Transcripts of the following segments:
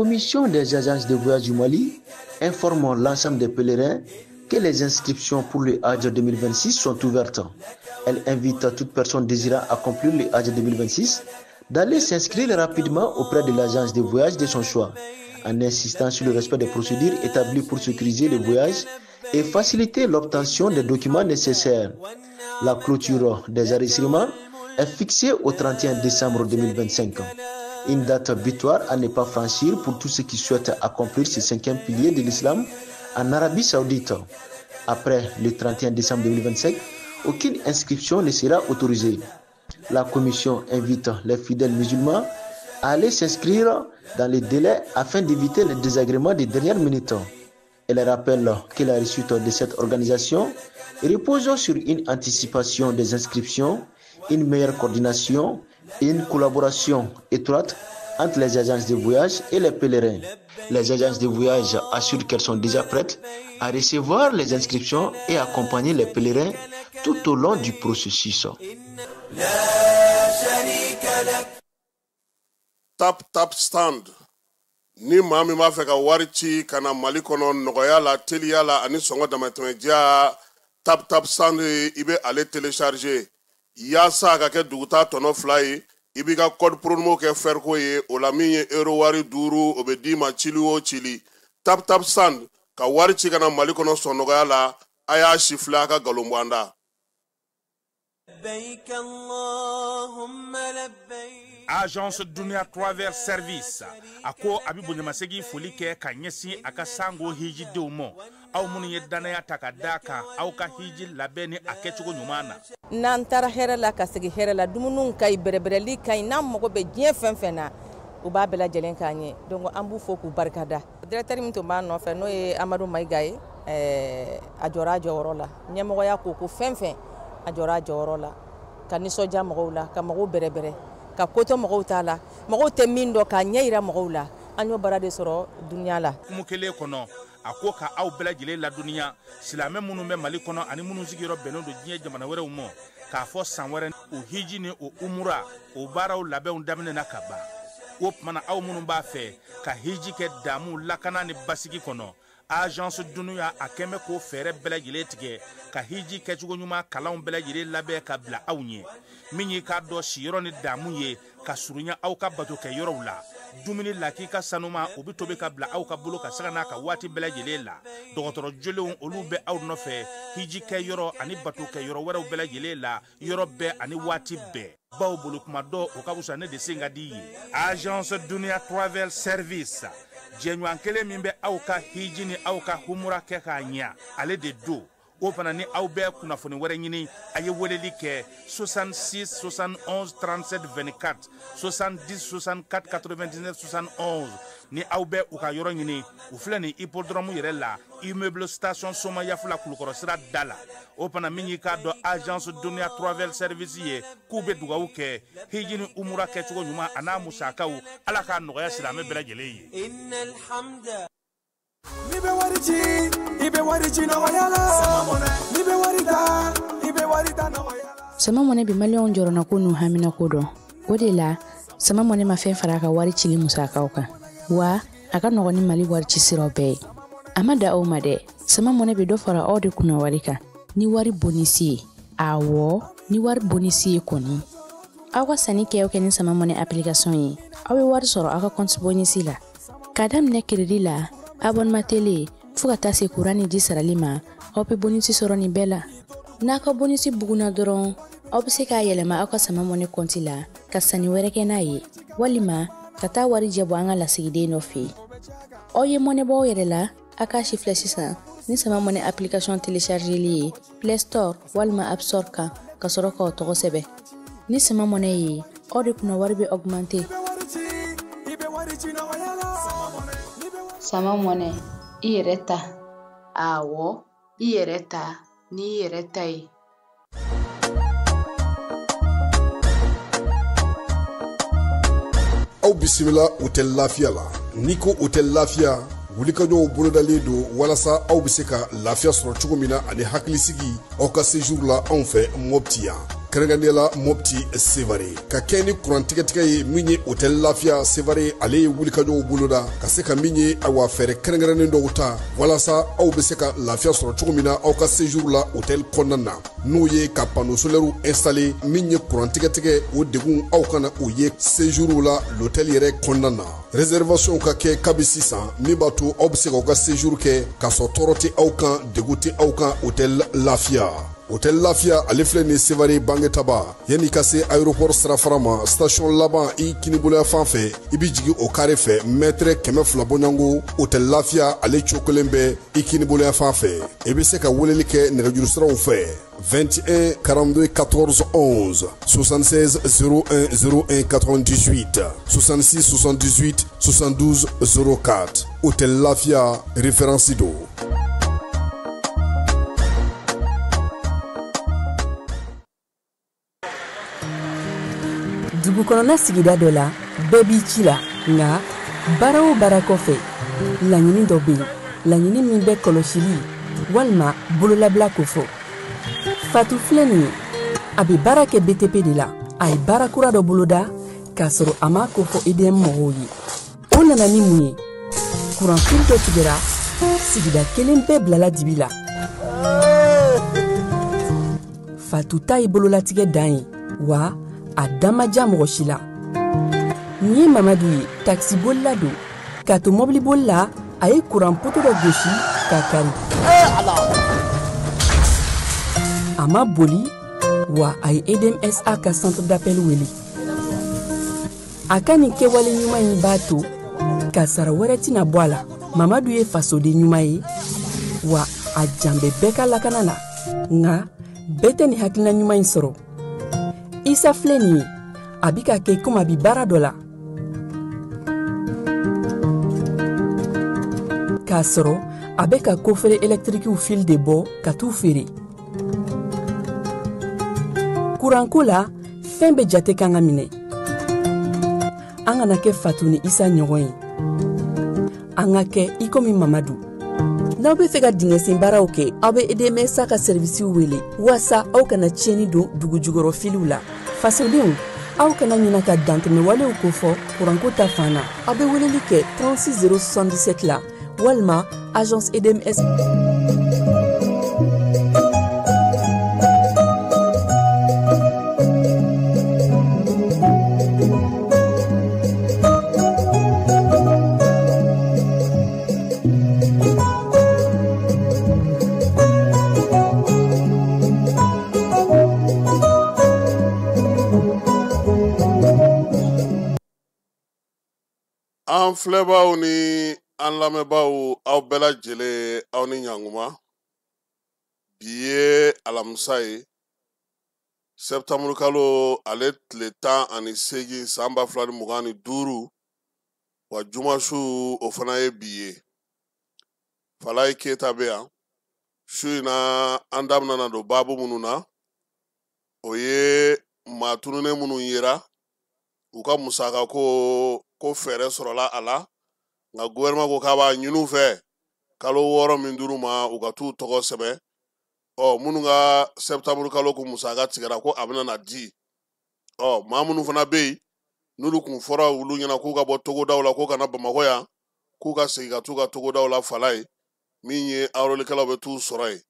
commission des agences de voyage du Mali informe l'ensemble des pèlerins que les inscriptions pour le Hajj 2026 sont ouvertes. Elle invite toute personne désirant accomplir le Hajj 2026 d'aller s'inscrire rapidement auprès de l'agence de voyage de son choix, en insistant sur le respect des procédures établies pour sécuriser le voyage et faciliter l'obtention des documents nécessaires. La clôture des enregistrements est fixée au 31 décembre 2025. Une date butoir à ne pas franchir pour tous ceux qui souhaitent accomplir ce cinquième pilier de l'islam en Arabie Saoudite. Après le 31 décembre 2025, aucune inscription ne sera autorisée. La commission invite les fidèles musulmans à aller s'inscrire dans les délais afin d'éviter les désagréments des dernières minutes. Elle rappelle que la réussite de cette organisation repose sur une anticipation des inscriptions, une meilleure coordination et une collaboration étroite entre les agences de voyage et les pèlerins. Les agences de voyage assurent qu'elles sont déjà prêtes à recevoir les inscriptions et accompagner les pèlerins tout au long du processus. Tap Tap Stand ni maa min b'a fɛ ka wari ci ka na Mali kɔnɔ nɔgɔya la, teliya la ani sɔngɔ damatɛmɛdiya, Tap Tap Stand, i bɛ ale télécharger yaasa a ka kɛ duguta tɔnɔ 2 ye. I b'i ka code promo kɛ fɛriko ye o la, min ye euro wari 5, o bɛ d'i ma cili o cili. Tap Tap Stand ka wari ci ka na Mali kɔnɔ sɔn nɔgɔya la. A y'a si filɛ, a ka nkalon bɔ an da. لبيك اللهم لبيك. Agence Dunia Travel Service a ko a bɛ bonyamasegin foli kɛ ka ɲɛsin a ka sango hijidenw ma, aw minnu ye danaya ta ka d'a kan aw ka hiji labɛn ni a kɛcogo ɲuman na. N'an taara hɛrɛ la ka segin hɛrɛ la, dumuniw ka ɲi, bɛrɛbɛrɛli ka ɲi. N'an mago bɛ diɲɛ fɛn fɛn na, u b'a bɛɛ lajɛlen k'an ye. Donc an b'u fo k'u barikada. Directeur min tun b'an nɔfɛ, n'o ye Amadu Mayiga ye, a jɔra a jɔyɔrɔ la. Ɲɛmɔgɔya ko ko fɛn fɛn, a jɔra a jɔyɔrɔ la ka nisɔndiya mɔgɔw la, ka mɔgɔw bɛrɛbɛrɛ, ka kotɔ mɔgɔw t'a la, mɔgɔw tɛ min dɔn, k'a ɲɛ yira mɔgɔw la. An y'o baara de sɔrɔ dunuya la. Hukumu kelen kɔnɔ, a ko ka aw bɛɛ lajɛlen ladɔnniya, silamɛ minnu bɛ Mali kɔnɔ ani minnu sigiyɔrɔ bɛnnen don diɲɛ jamana wɛrɛw ma, k'a fɔ san wɛrɛ o hiji ni o umura o baaraw labɛnw daminɛna ka ban. O tuma na, aw minnu b'a fɛ ka hiji kɛ damu, lakana ni basigi kɔnɔ, Agence Dunuya a kɛn bɛ k'o fɛɛrɛ bɛɛ lajɛlen tigɛ ka hiji kɛcogo ɲuman kalanw bɛɛ lajɛlen labɛn ka bila aw ɲɛ. Min y'i k'a dɔn siyɔrɔ ni damu ye ka surunya aw ka bato kɛ yɔrɔw la, dumuni lakika sanuma, o bɛ tobi ka bila aw ka bolo ka sanga n'a ka waati bɛɛ lajɛlen la. Dɔgɔtɔrɔ jolenw, olu bɛ aw nɔfɛ hiji kɛ yɔrɔ ani bato kɛ yɔrɔ wɛrɛw bɛɛ lajɛlen la, yɔrɔ bɛɛ ani waati bɛɛ. Baw bolo kuma dɔ, o ka fisa ne de sen ka di ye. Agence Dunia Travel Service, jɛɲɔgɔn kelen min bɛ aw ka hiji ni aw ka humura kɛ k'a ɲɛ, ale de don. O fana ni aw bɛ kunnafoni wɛrɛ ɲini, a ye weleli kɛ 66 71 37 24, 70 64 99 71. Ni aw bɛ u ka yɔrɔ ɲini, u filɛ nin hippodrome yɛrɛ la, immeuble station Somayafula, Kulukɔrɔ sira da la. O fana min y'i k'a dɔn Agence Dunia Travel Service ye, k'u bɛ dugawu kɛ hiji ni umura kɛcogo ɲuman a n'a musakaw, Ala k'a nɔgɔya silamɛ bɛɛ lajɛlen ye. إن الحمد N'i bɛ wari ci, i bɛ wari ci nɔgɔya la. N'i bɛ wari ta, i bɛ wari ta nɔgɔya la. Sama Mɔnɛ bɛ maliyɛnw jɔrɔnako n'u haminako dɔn. O de la, Sama Mɔnɛ ma fɛn fara a ka wari cili musakaw kan wa a ka nɔgɔn ni Mali wari ci siraw bɛɛ ye. A ma da aw ma dɛ, Sama Mɔnɛ bɛ dɔ fara aw de kunna wari kan ni wari bonisi ye. Awɔ, ni wari bonisi ye kɔni, aw ka sanni kɛ o kɛ ni Sama Mɔnɛ application ye, aw bɛ wari sɔrɔ aw ka compte bonisi la, k'a daminɛ crédit la, abonnement télé, fo ka taa se kuran ni ji sarali ma. Aw bɛ bonisi sɔrɔ nin bɛɛ la. N'a ka bonisi bugunna dɔrɔn, aw bɛ se k'a yɛlɛma aw ka Sama Mɔnɛ kɔnti la ka sanni wɛrɛ kɛ n'a ye, walima ka taa wari jɛ bɔ an ka lasigiden dɔ fɛ yen. Aw ye mɔnɛ bɔ aw yɛrɛ la. A k'a si filɛ sisan ni Sama Mɔnɛ application téléchargeli ye Play Store walima App Store kan, ka sɔrɔ k'aw tɔgɔ sɛbɛn. Ni Sama Mɔnɛ ye, aw de kunna wari bɛ augmenter. I bɛ wari ci, i bɛ wari ci nɔgɔya la. Sama Mɔnɛ, i yɛrɛ ta. Awɔ, i yɛrɛ ta n'i yɛrɛ ta ye. Aw bisimila Hôtel Lafiya la. N'i ko Hôtel Lafiya, wulikajɔw bolodalen don walasa aw bɛ se ka lafiya sɔrɔ cogo min na ani hakilisigi aw ka séjour la anw fɛ Mopti yan. Kɛrɛnkɛrɛnnenya la Mopti Sevare ka kɛ ni kuran tigɛtigɛ ye min ye Hôtel Lafiya Sevare ale ye wulikajɔw boloda ka se ka min ye awa fɛɛrɛ kɛrɛnkɛrɛnnen dɔw ta walasa aw bɛ se ka lafiya sɔrɔ cogo min na aw ka séjour la hôtel kɔnɔna na n'o ye ka panneau solaire installer min ye kuran tigɛtigɛ o degun aw kana o ye séjour la l'hôtel yɛrɛ kɔnɔna na. Réservation ka kɛ kabi sisan min b'a to aw bɛ se k'aw ka séjour kɛ k'a sɔrɔ tɔɔrɔ tɛ aw kan degun tɛ aw kan Hôtel Lafiya. Hôtel Lafiya ale filɛ nin Sevare Bangetaba yanni ka se aéroport sirafara ma station laban i kiniboloya fan fɛ i bɛ jigin o carré fɛ mètre 200 bɔɲɔgɔnko Hôtel Lafiya ale cokolen bɛ i kiniboloya fan fɛ i bɛ se ka weleli kɛ nɛgɛjuru siraw fɛ 21 42 14 11 76 01 01 98 66 78 72 04 Hôtel Lafiya référence do. Dugu kɔnɔna sigida dɔ la bɛɛ b'i ci la nka baara o baara kɔfɛ laɲini dɔ bɛ yen laɲini min bɛ kɔlɔsili walima bololabila kofɔ. Fatu filɛ nin ye a bɛ baara kɛ BTP de la a ye baara kura dɔ boloda k'a sɔrɔ a m'a kofɔ EDM mɔgɔw ye o nana ni mun ye kuranfili dɔ tigɛra sigida kelen bɛɛ bilala dibi la. Fatu ta ye bololatigɛ dan ye wa a da ma diya mɔgɔ si la. Nin ye Mamadu ye takisibolila don k'a to mɔbiliboli la a ye kuran poto dɔ gosi k'a kari. A ma boli wa a ye EDMSA ka centre d'appel wele. A ka nin kɛwale ɲuman in b'a to kasara wɛrɛ tɛna bɔ a la. Mamadu ye fasoden ɲuman ye wa a jan bɛ bɛɛ ka lakana la nka bɛɛ tɛ nin hakilina ɲuman in sɔrɔ. Isa filɛ nin ye a bɛ ka kɛ komi a bɛ baara dɔ la k'a sɔrɔ a bɛ ka kofere ɛlɛtirikiw fil de bɔ ka t'u feere. Kuranko la fɛn bɛɛ jate kan ka minɛ an kana kɛ Fatu ni Isa ɲɔgɔn ye an ka kɛ i komi Mamadu. N'aw bɛ fɛ ka dingɛsen baaraw kɛ aw bɛ EDMSA ka sɛrivisiw wele walasa aw kana tiɲɛni don dugu jukɔrɔ filiw la. Fasodenw aw kana ɲina ka dantɛmɛwalew kofɔ kuranko ta fan na aw bɛ weleli kɛ 36 077 la walima agence EDMS. An filɛbaaw ni an lamɛnbaaw aw bɛɛ lajɛlen aw ni ɲankuma. Bi ye alamisa ye septembre kalo ale tile 18 san 2025 wa jumasu o fana ye bi ye. Falaye Keyita bɛ yan su in na an da bɛna don baabu minnu na o ye maa tununnen minnu yera u ka musaka ko fɛɛrɛ sɔrɔla a la nka gouvernement ko k'a b'a ɲini u fɛ kalo 6 min d'u ma u ka t'u tɔgɔ sɛbɛn ɔ minnu ka septembre kalo ko musaka tigɛra ko a bɛna na di ɔ maa minnu fana bɛ yen n'olu kun fɔra olu ɲɛna k'u ka bɔ togodaw la k'u ka na Bamakɔ yan k'u ka segin ka t'u ka togodaw la Falaye min ye awrolikɛlaw bɛ t'u sɔrɔ yen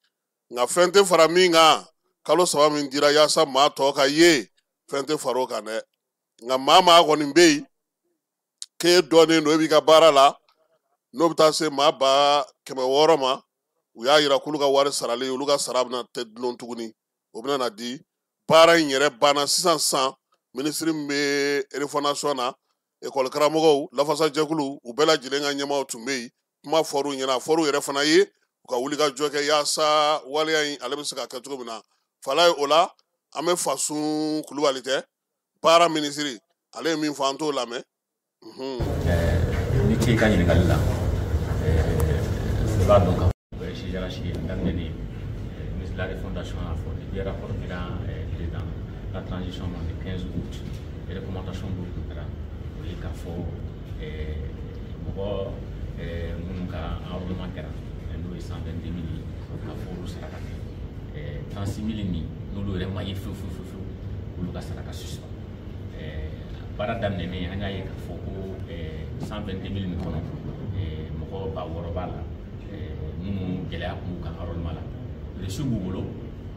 nka fɛn tɛ fara min kan kalo 3 min dira yaasa maa tɔ ka ye fɛn tɛ fara o kan dɛ nka maa kɔni bɛ yen k'e dɔnnen don e b'i ka baara la n'o bɛ taa se maa 600 ma u y'a yira k'olu ka wari sarali olu ka sara bɛna tɛ dulon tuguni o bɛna na di baara in yɛrɛ banna sisan minisiri min bɛ refondation na ekɔli karamɔgɔw lafasajɛkulu u bɛɛ lajɛlen ka ɲɛmaaw tun bɛ yen kuma fɔr'u ɲɛna a fɔr'u yɛrɛ fana ye u ka wuli ka jɔ kɛ yaasa waleya in ale bɛ se ka kɛ cogo min na. Falaye o la an bɛ Fasun Kulubali tɛ baara minisiri ale ye min fɔ an t'o lamɛn. Ni ce i ka ɲininkali la i b'a dɔn k'a fɔ CGRH daminɛ de ministre de la refondation y'a fɔ depuis rapport dira président la transition ma le 15 août recommandation dɔw tun kɛra o ye k'a fɔ mɔgɔ minnu ka enrôlement kɛra n'o ye 122 000 ye k'a fɔ olu sara ka kɛ 36 000 nin n'olu yɛrɛ ma ye fewu fewu fewu. K'olu ka sara ka suspend. Baara daminɛnen an y'a ye k'a fɔ ko 122 000 nin kɔnɔ mɔgɔ 6000 b'a la minnu gɛlɛya tun b'u kan enrôlement la. Reçu b'u bolo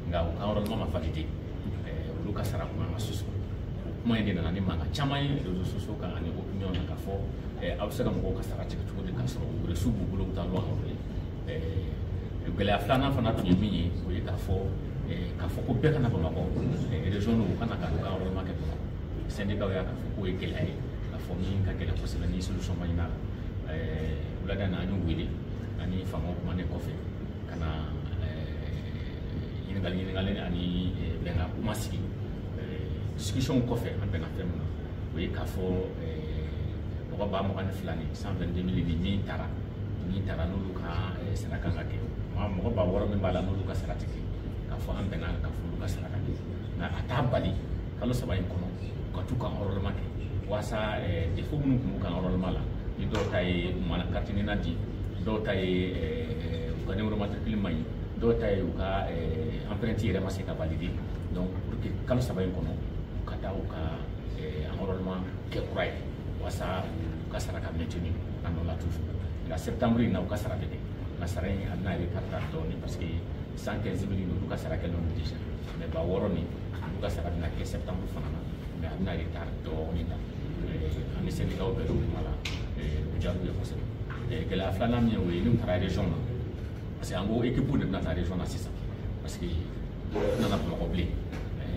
nka u ka enrôlement ma validé, olu ka sara kun kan ka suspend. O kuma in de nana ni mankan caman ye réseaux sociaux kan ani opinion na k'a fɔ aw bɛ se ka mɔgɔw ka sara tigɛ cogo di k'a sɔrɔ reçu b'u bolo u t'a lɔ enrôler. Gɛlɛya filanan fana tun ye min ye, o ye k'a fɔ ko bɛɛ kana Bamakɔ, région u kana ka u ka enrôlement kɛ Bamakɔ. Syndicat y'a k'a fɔ k'o ye gɛlɛya ye, k'a fɔ min ka gɛlɛn kosɛbɛ ni solution ma ɲini a la. Wulada in na an y'u wele ani faamaw kumanen kɔfɛ ka na ɲininkali ani bɛnkan kuma sigi. Discussion kɔfɛ an bɛnna fɛn min na, o ye k'a fɔ mɔgɔ 22 000 ni 122 000 ni min taara n'olu ka sara kan ka kɛ, mɔgɔ 6000 min b'a la n'olu ka sara tɛ kɛ, k'a fɔ an bɛnna k'a fɔ olu ka sara ka kɛ. Nka a t'a bali kalo 3 in kɔnɔ u ka t'u ka enrôlement kɛ walasa défaut minnu tun b'u ka enrôlement la, ni dɔw ta ye u mana carte NINA di, dɔw ta ye u ka numéro matricule man ɲi, dɔw ta ye u ka empreinte yɛrɛ ma se ka valider. Donc pour que kalo 3 in kɔnɔ u ka taa u ka enrôlement kɛ kura ye walasa u ka sara ka maintenir a nɔ la toujours. Nka septembre in na u ka sara bɛ kɛ, nka sara in a bɛna retard dɔɔnin parce que 115 000 olu ka sara kɛlen don déjà, mais 6000 nin olu ka sara bɛna kɛ septembre fana na, mais a bɛna retard dɔɔnin ta. An ni syndicat bɛɛ bɛ kuma la, o diyara u ye kosɛbɛ. Gɛlɛya filanan min ye, o ye n'u taara région na, parce que an ko équipe de bɛna taa région na sisan, parce que u nana Bamakɔ bilen,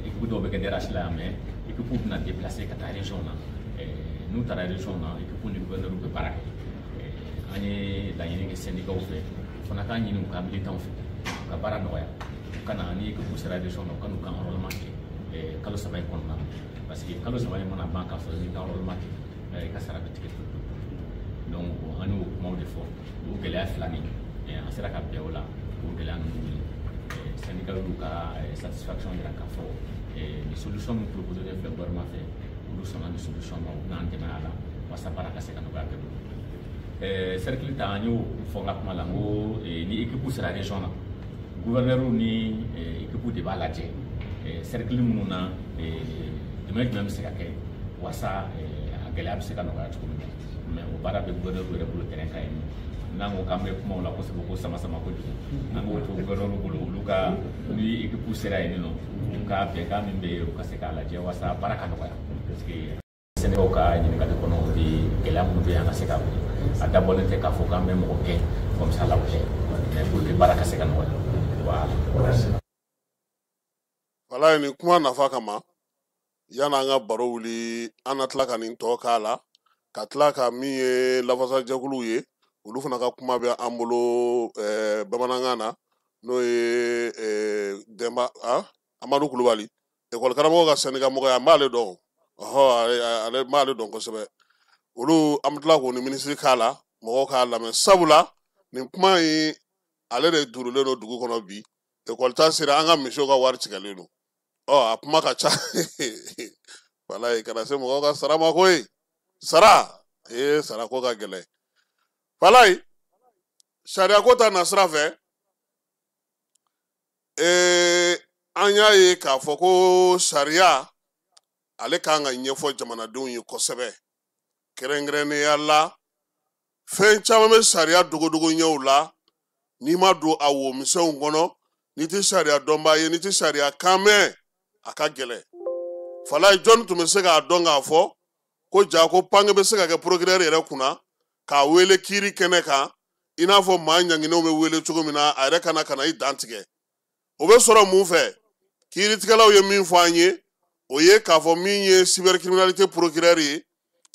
équipe dɔw bɛ kɛ DRH la yan, mais équipe bɛna déplacer ka taa région na. N'u taara région na, équipe ni gouverneur bɛ baara kɛ. An ye laɲini kɛ syndicat fɛ, u fana k'a ɲini u ka militants fɛ u ka baara nɔgɔya, u ka na ni équipe sera région na u ka n'u ka enrôlement kɛ kalo 3 in kɔnɔna na, parce que kalo 3 in mana ban k'a sɔrɔ n'i ka enrôlement kɛ i ka sara bɛ tigɛ pewu. Donc an y'o kumaw de fɔ, o gɛlɛya fila nin an sera ka bɛn o la, o gɛlɛya ninnu wuli. Syndicat y'u ka satisfaction yira k'a fɔ ni solution min proposé filɛ gouvernement fɛ, olu sɔnna ni solution ma, u bɛna an dɛmɛ a la walasa baara ka se ka nɔgɔya bɛɛ bolo. Cercle ta an y'o fɔ n ka kuma la, n ko ni équipe sera région na, gouverneur ni équipe de b'a lajɛ cercle minnu na dɛmɛ jumɛn bɛ se ka kɛ walasa a gɛlɛya bɛ se ka nɔgɔya cogo min na, mais o baara bɛ gouverneur yɛrɛ bolo terrain kan yen. N'an ko k'an bɛ kumaw la kosɛbɛ ko sama sama kojugu, an k'o to gouverneur bolo, olu ka ni équipe sera yen nɔ u ka bɛnkan min bɛ yen u ka se k'a lajɛ walasa baara ka nɔgɔya, parce que syndicat ka ɲininkali kɔnɔ o de gɛlɛya minnu bɛ yen an ka se k'a wuli. A dabɔlen tɛ k'a fɔ k'an bɛ mɔgɔ gɛn comme ça la o tɛ, mais pour que baara ka se ka nɔgɔya. Voilà. Walayi nin kuma nafa kama, yan'an ka baro wuli an na tila ka nin tɔ k'a la, ka tila ka min ye lafasajɛkuluw ye, olu fana ka kuma bɛ an bolo bamanankan na, n'o ye Denba Amadu Kulubali, ekɔli karamɔgɔ ka syndicat mɔgɔ ye, an b'ale dɔn, ale b'ale dɔn kosɛbɛ. Olu an bɛ tila k'o ni minisiri k'a la, mɔgɔw k'a lamɛn, sabula nin kuma in ale de durulen don dugu kɔnɔ bi. Ekɔli ta sera an ka misiw ka wari tigɛlen don, a kuma ka ca. Walayi kana se mɔgɔw ka sara ma koyi, sara sara ko ka gɛlɛn. Walayi sariya ko ta nasira fɛ, an y'a ye k'a fɔ ko sariya ale kan ka ɲɛfɔ jamanadenw ye kosɛbɛ, kɛrɛnkɛrɛnnenya la fɛn caman bɛ sariya dogodogo ɲɛw la, n'i ma don a womisɛnw kɔnɔ, n'i tɛ sariya dɔnbaa ye, n'i tɛ sariya kan mɛn, a ka gɛlɛn. Falayi jɔnni tun bɛ se k'a dɔn k'a fɔ ko ja ko pange bɛ se ka kɛ procureur yɛrɛ kunna k'a wele kiiri kɛnɛ kan, i n'a fɔ maa ɲanginenw bɛ wele cogo min na, a yɛrɛ kana ka na i dan tigɛ. O bɛ sɔrɔ mun fɛ? Kiiritigɛlaw ye min fɔ an ye, o ye k'a fɔ min ye cybercriminalité procureur ye,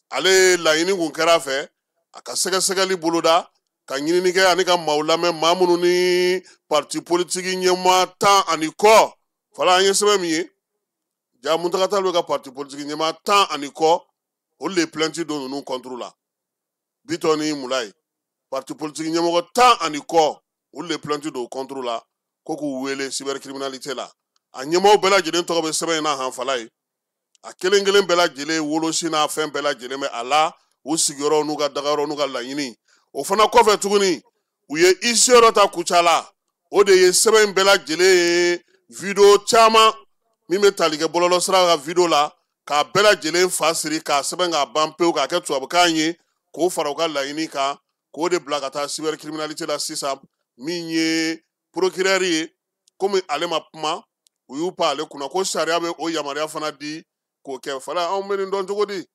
ale laɲini kun kɛra fɛ a ka sɛgɛsɛgɛli boloda, ka ɲinini kɛ ani ka maaw lamɛn, maa minnu ni parti politique ɲɛmaa 10 ani kɔ. Fala an ye sɛbɛn min ye, ja Muntaga Tall bɛ ka parti politique ɲɛmaa 10 ani kɔ, olu de ye plainte don ninnu contre la. Bitɔn ni Mulayi, parti politique ɲɛmɔgɔ 10 ani kɔ, olu de ye plainte don contre la ko k'u wele cybercriminalité la. A ɲɛmaaw bɛɛ lajɛlen tɔgɔ bɛ sɛbɛn in na han Falayi, a kelen kelen bɛɛ lajɛlen wolosi n'a fɛn bɛɛ lajɛlen bɛ a la, u sigiyɔrɔ n'u ka dagayɔrɔ n'u ka laɲini. O fana kɔfɛ tuguni, u ye huissier dɔ ta Kucala, o de ye sɛbɛn in bɛɛ lajɛlen ye vidéo caman min bɛ tali kɛ bɔlɔlɔsira ka video la k'a bɛɛ lajɛlen fa siri k'a sɛbɛn k'a ban pewu k'a kɛ tubabukan ye k'o fara u ka laɲini kan k'o de bila ka taa cybercriminalité la sisan min ye procureur ye komi ale ma kuma u y'u pan ale kunna ko sariya bɛ o yamaruya fana di k'o kɛ fala anw bɛ nin dɔn cogo di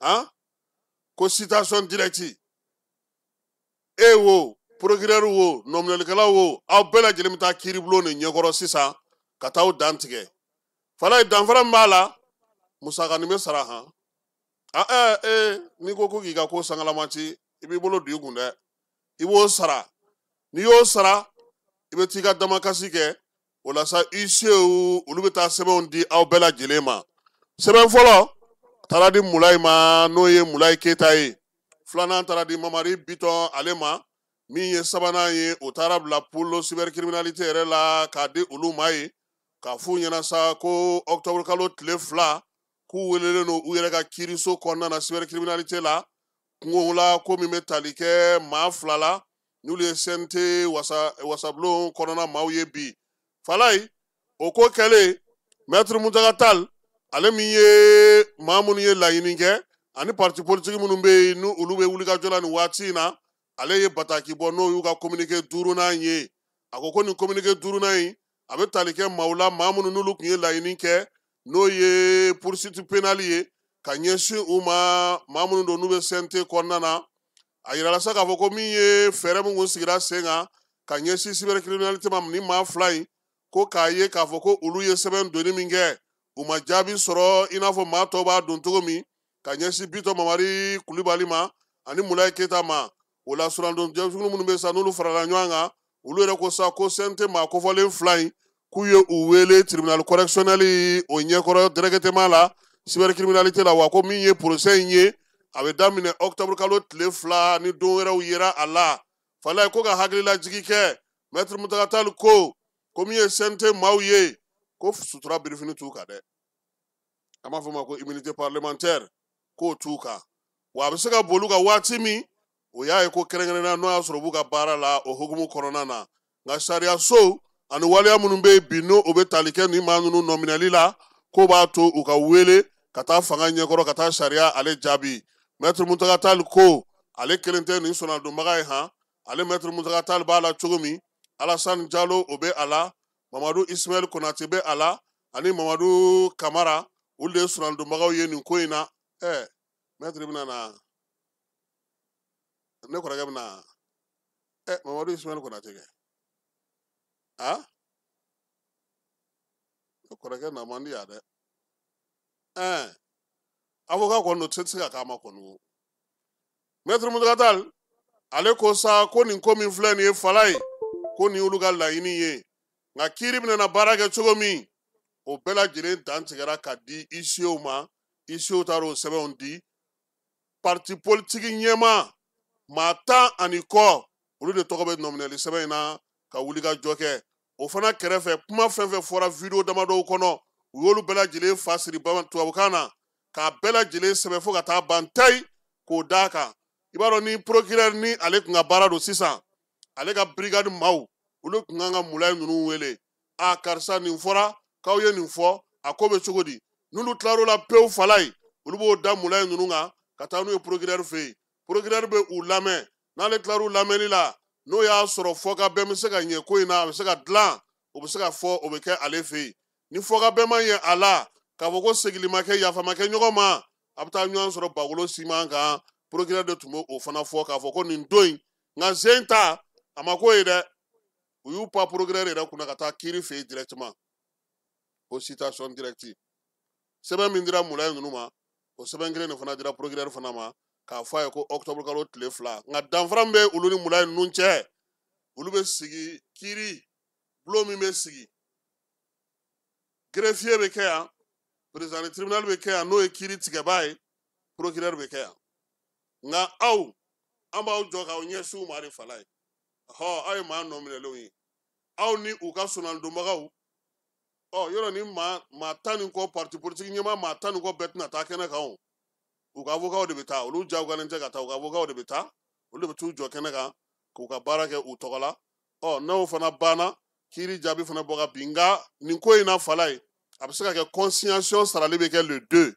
han ko citation directe e wo procureur wo nɔminɛlikɛlaw wo aw bɛɛ lajɛlen bɛ taa kiiribulon de ɲɛkɔrɔ sisan ka taa aw dan tigɛ fala ye danfara min b'a la musakanin bɛ sara han a n'i ko k'i ka ko sangalama ci i b'i bolo don i kun dɛ i b'o sara n'i y'o sara i bɛ t'i ka damakasi kɛ o la sa huissier olu bɛ taa sɛbɛnw di aw bɛɛ lajɛlen ma sɛbɛn fɔlɔ taara di Mulayi ma n'o ye Mulayi Keyita ye filanan taara di Mamari Bitɔn ale ma min ye sabanan ye o taara bila pôle cybercriminalité yɛrɛ la k'a di olu ma ye k'a f'u ɲɛna sa ko octobre kalo tile 2 k'u welelen don u yɛrɛ ka kiiriso kɔnɔna na cybercriminalité la kungo la ko min bɛ tali kɛ maa 2 la n'olu ye CNT wasabulon kɔnɔna maaw ye bi falayi o ko kɛlen maître Mountaga Tall ale min ye maa minnu ye laɲini kɛ ani parti politique minnu bɛ yen n'u olu bɛ wulikajɔ la nin waati in na ale ye bataki bɔ n'o y'u ka communiqué 5nan ye a ko nin communiqué 5nan in a bɛ tali kɛ maaw la maa minnu n'olu tun ye laɲini kɛ n'o ye poursuite pénale ye ka ɲɛsin u ma maa minnu don n'u bɛ CNT kɔnɔna na a yirala sa k'a fɔ ko min ye fɛɛrɛ min kun sigira sen kan ka ɲɛsin cybercriminalité ma ni maa 2 in ko k'a ye k'a fɔ ko olu ye sɛbɛn donni min kɛ u ma jaabi sɔrɔ i n'a fɔ maa tɔw b'a don cogo min ka ɲɛsin Bitɔn Mamari Kulibali ma ani Mulayi Keyita ma o la surandon jɛkulu minnu bɛ sa n'olu farala ɲɔgɔn kan olu yɛrɛ ko sa ko CNT maa kofɔlen 2 in k'u ye u wele tribunal correctionnel o ɲɛkɔrɔ directement la cybercriminalité la wa ko min ye procès in ye a bɛ daminɛ octobre kalo tile 2 ni don wɛrɛw yera a la falaye ko ka hakililajigi kɛ maître Mountaga Tall ko min ye CNT maaw ye ko sutura birifini t'u kan dɛ an b'a fɔ o ma ko immunité parlementaire k'o t'u kan wa a bɛ se ka boli u kan waati min o y'a ye ko kɛrɛnkɛrɛnnenya n'o y'a sɔrɔ u b'u ka baara la o hukumu kɔnɔna na nka sariya so ani waleya minnu bɛ yen bi n'o o bɛ tali kɛ nin maa ninnu nɔminɛli la k'o b'a to u ka wele ka taa fanga ɲɛkɔrɔ ka taa sariya ale jaabi maître Mountaga Tall ko ale kelen tɛ nin sɔnnadonbaga ye han ale maître Mountaga Tall b'a la cogo min Alassane Diallo o bɛ a la Mamadou Ismaël Konate bɛ a la ani Mamadou Kamara olu de ye sɔnnadonbagaw ye nin ko in na maître bɛna na ne kɔrɔkɛ bɛna Mamadou Ismaël Konate kɛ ah ne kɔrɔkɛ na man di yan dɛ avocat kɔni tɛ se ka k'a ma kɔni o maître Mountaga Tall ale ko sa ko nin ko min filɛ nin ye fala ye ko nin y'olu ka laɲini ye nka kiiri bɛna na baara kɛ cogo min o bɛɛ lajɛlen dan tigɛra ka di huissier ma huissier taara o sɛbɛnw di parti politique ɲɛmaa maa 10 ani kɔ olu de tɔgɔ bɛ nɔminɛli sɛbɛn in na ka wuli ka jɔ kɛ o fana kɛrɛfɛ kuma fɛn fɛn fɔra video damadɔw kɔnɔ u y'olu bɛɛ lajɛlen fa siri tubabukan na k'a bɛɛ lajɛlen sɛbɛn fo ka taa ban tayi k'o d'a kan i b'a dɔn ni procureur ni ale tun ka baara don sisan ale ka brigade maaw olu tun kan ka Mulayi ninnu wele a karisa nin fɔra k'aw ye nin fɔ a ko bɛ cogo di n'olu tilar'o la pewu fala ye olu b'o da Mulayi ninnu kan ka taa n'u ye procureur fɛ yen procureur bɛ u lamɛn n'ale tilar'u lamɛnni la n'o y'a sɔrɔ fɔkabɛn bɛ se ka ɲɛ ko in na a bɛ se ka dilan o bɛ se ka fɔ o bɛ kɛ ale fɛ yen ni fɔkabɛn ma ɲɛ a la k'a fɔ ko segili ma kɛ yafa ma kɛ ɲɔgɔn ma a bɛ taa ɲɔgɔn sɔrɔ bagolo siman kan procureur de tun bɛ o fana fɔ k'a fɔ ko nin don in nka sen ta a ma k'o ye dɛ u y'u pan procureur yɛrɛ kunna ka taa kiiri fɛ yen directement o citation directe sɛbɛn min dira Mulayi ninnu ma o sɛbɛn kelen de fana dira procureur fana ma k'a fɔ a ye ko octobre kalo tile 2 nka danfara min bɛ olu ni Mulayi ninnu cɛ olu bɛ sigi kiiri bulon min bɛ sigi greffier bɛ kɛ yan président du tribunal bɛ kɛ yan n'o ye kiiri tigɛbaa ye procureur bɛ kɛ yan nka aw an b'aw jɔ k'aw ɲɛsin u ma de fala ye hɔ aw ye maa nɔ minɛlenw ye aw ni u ka sonalidonbagaw ɔ yɔrɔ ni maa 10 ni kɔ parti politique ɲɛmaa maa 10 ni kɔ bɛɛ tɛna taa kɛnɛ kan o u ka avocat de bɛ taa olu jagoyalen tɛ ka taa u ka avocat de bɛ taa olu de bɛ t'u jɔ kɛnɛ kan k'u ka baara kɛ u tɔgɔ la ɔ n'o fana banna Kiiri jaabi fana bɔ ka bin, nka nin ko in na fala ye, a bɛ se ka kɛ consignation sarali bɛ kɛ le 2.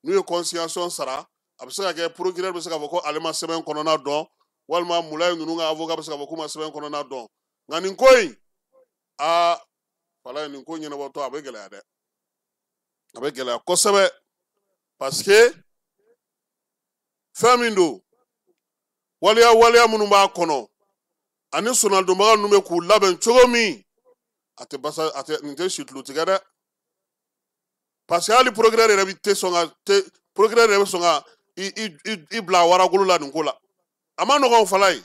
N'u ye consignation sara, a bɛ se ka kɛ procureur bɛ se k'a fɔ ko ale ma sɛbɛn kɔnɔna dɔn, walima Mulayi ninnu ka avocat bɛ se k'a fɔ k'u ma sɛbɛn kɔnɔna dɔn. Nka nin ko in, aa fala ye, nin ko ɲɛnabɔtɔ a bɛ gɛlɛya dɛ, a bɛ gɛlɛya kosɛbɛ, parce que fɛn min don, waleya waleya minnu b'a kɔnɔ ani sonadonbaga ninnu bɛ k'u labɛn cogo min, a tɛ basa, a tɛ nin tɛ situlu tigɛ dɛ, parce que hali procureur yɛrɛ bɛ tɛ sɔn ka tɛ procureur yɛrɛ bɛ sɔn ka i i i bila waragolo la nin ko la. A ma nɔgɔn fala ye.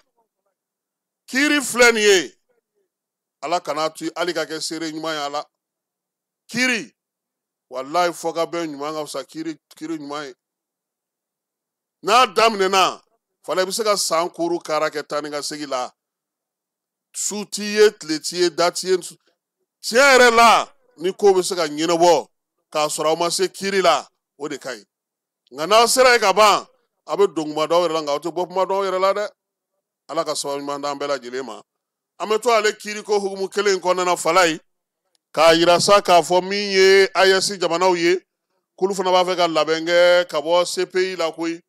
Kiiri filɛ nin ye, Ala kana to hali ka kɛ seere ɲuman ye. Ala kiiri, walayi, fɔkabɛn ɲuman ka fisa kiiri kiiri ɲuman ye. N'a daminɛna fala, i bɛ se ka san kuru kara kɛ taa ni ka segin la, su t'i ye, tile t'i ye, da t'i ye. Tiɲɛ yɛrɛ la, ni ko bɛ se ka ɲɛnabɔ k'a sɔrɔ aw ma se kiiri la, o de ka ɲi. Nka n'aw sera yen ka ban, a bɛ don kuma dɔw yɛrɛ la, nka aw tɛ bɔ kuma dɔw yɛrɛ la dɛ. Ala ka sababu ɲuman d'an bɛɛ lajɛlen ma. An bɛ to ale kiiriko hukumu kelen in kɔnɔna na fala ye, k'a yira sa k'a fɔ min ye AES jamanaw ye, k'olu fana b'a fɛ ka labɛn kɛ ka bɔ CPI la koyi,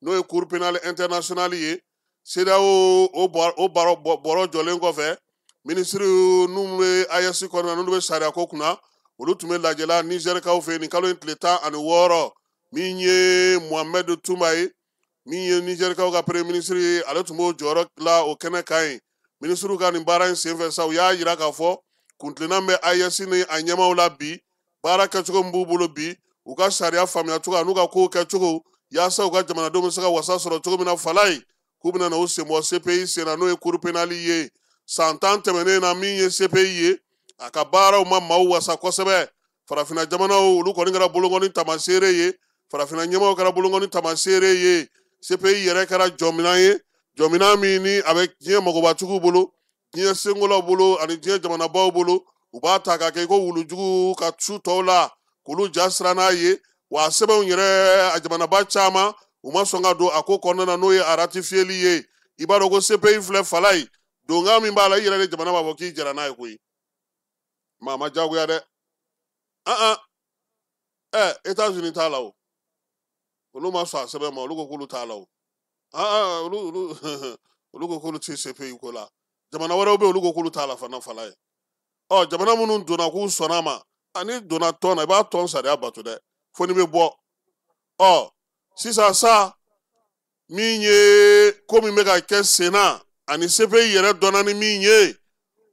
n'o ye Cour pénale internationale ye. CEDEAO o bɔrɔ jɔlen kɔfɛ, minisiri n'u bɛ AES kɔnɔna, n'olu bɛ sariya ko kunna, olu tun bɛ lajɛ la Nizɛrikaw fɛ yen nin kalo in tile 16. Min ye Mohamed Toumba ye, min ye Nizɛrikaw ka premier ministre ye, ale tun b'o jɔyɔrɔ la o kɛnɛ kan yen. Minisiriw ka nin baara in senfɛ sa, u y'a yira k'a fɔ kuntilenna bɛ AES ni a ɲɛmaaw la bi, baara kɛcogo min b'u bolo bi, u ka sariya faamuya cogo an'u ka kow kɛcogo, yaasa u ka jamanadenw bɛ se ka wasa sɔrɔ cogo min na fala ye, k'u bɛna na u sen bɔ CPI sen na, n'o ye Cour pénale ye. San 10 tɛmɛnen na, min ye CPI ye, a ka baaraw ma maaw wasa kosɛbɛ. Farafinna jamanaw, olu kɔni kɛra bolonkɔni tamaseere ye, farafinna ɲɛmaaw kɛra bolonkɔni tamaseere ye. CPI yɛrɛ kɛra jɔnminan ye, jɔnminan min ni a bɛ diɲɛ magobatigiw bolo, diɲɛ senkolaw bolo ani diɲɛ jamanabaw bolo. U b'a ta k'a kɛ i ko wulujugu ka su tɔw la, k'olu ja siran n'a ye. Wa a sɛbɛnw yɛrɛ, a jamanaba caman, u ma sɔn ka don a ko kɔnɔna na, n'o ye a ratifiyeli ye. I b'a dɔn ko CPI filɛ fala ye, donkan min b'a la, i yɛrɛ de jamana b'a fɔ k'i jɛra n'a ye koyi. Maa ma jagoya dɛ. An ɛ États-Unis t'a la o, olu ma sɔn a sɛbɛn ma, olu ko k'olu t'a la o. Olu ko k'olu tɛ CPI ko la. Jamana wɛrɛw bɛ yen, olu ko k'olu t'a la fana fala ye. Ɔ jamana minnu donna k'u sɔnna a ma, ani donna tɔn na, i b'a tɔn sariya bato dɛ, fo n'i bɛ bɔ. Ɔ sisan sa, min ye ko min bɛ ka kɛ sen na ani CPI yɛrɛ dɔnna ni min ye,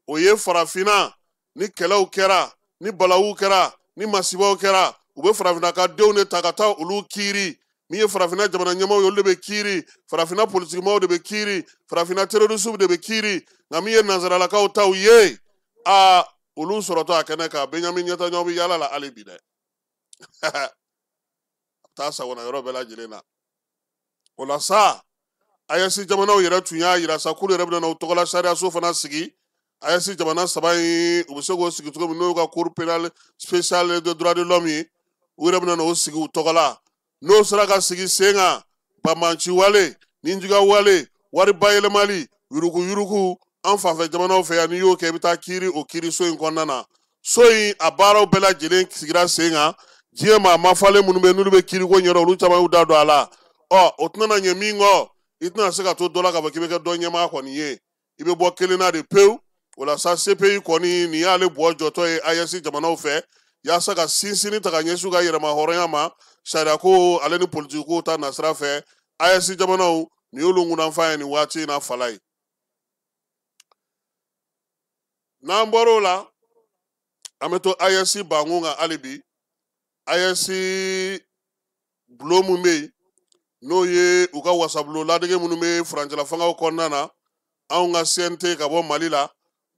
o ye farafinna ni kɛlɛw kɛra, ni balawu kɛra, ni masibaw kɛra, u bɛ farafinna ka denw de ta ka taa olu kiiri. Min ye farafinna jamana ɲɛmaaw ye, olu de bɛ kiiri, farafinna politikimaw de bɛ kiiri, farafinna terrorisiw de bɛ kiiri. Nka min ye nansaralakaw taw ye, aa olu sɔrɔtɔ a kɛnɛ kan, Benjamin Netanyahu bɛ yaala la hali bi dɛ, a bɛ taa sagona yɔrɔ bɛɛ lajɛlen na. O la sa, AES jamanaw yɛrɛ tun y'a yira sa k'olu yɛrɛ bɛna u tɔgɔla sariyaso fana sigi. AES jamana saba in, u bɛ se k'o sigi cogo min, n'o y'u ka Cour pénale spéciale de droit de l'homme ye, u yɛrɛ bɛna o sigi u tɔgɔ la. N'o sera ka sigi sen kan, banbanci wale, nijuguya wale, wari bayɛlɛmali, yuruku yuruku, an fanfɛ jamanaw fɛ yan, n'i y'o kɛ, i bɛ taa kiiri o kiiriso in kɔnɔna na. So in a baaraw bɛɛ lajɛlen sigira sen kan. Diɲɛ maa mafalen minnu bɛ, n'olu bɛ kiiriko ɲɛdɔn, olu caman y'u da don a la. Ɔ o tɛna ɲɛ min kɔ, i tɛna se ka to dɔ la k'a fɔ k'i bɛ kɛ dɔ ɲɛmaa kɔni ye, i bɛ bɔ kelen na de pewu. O la sa, CPI kɔni, nin y'ale bɔ jɔtɔ ye AES jamanaw fɛ, yaasa ka sinsinni ta ka ɲɛsin u ka yɛrɛma hɔrɔnya ma, sariyako ale ni politikiko ta nasira fɛ. AES jamanaw, nin y'olu ŋunanfan ye nin waati in na fala ye. N'an bɔr'o la, an bɛ to AES bankun kan hali bi. AES bulon min bɛ yen, n'o ye u ka wasabulon ladege minnu bɛ furancɛla fangaw kɔnɔna na, anw ka CNT ka bɔ Mali la,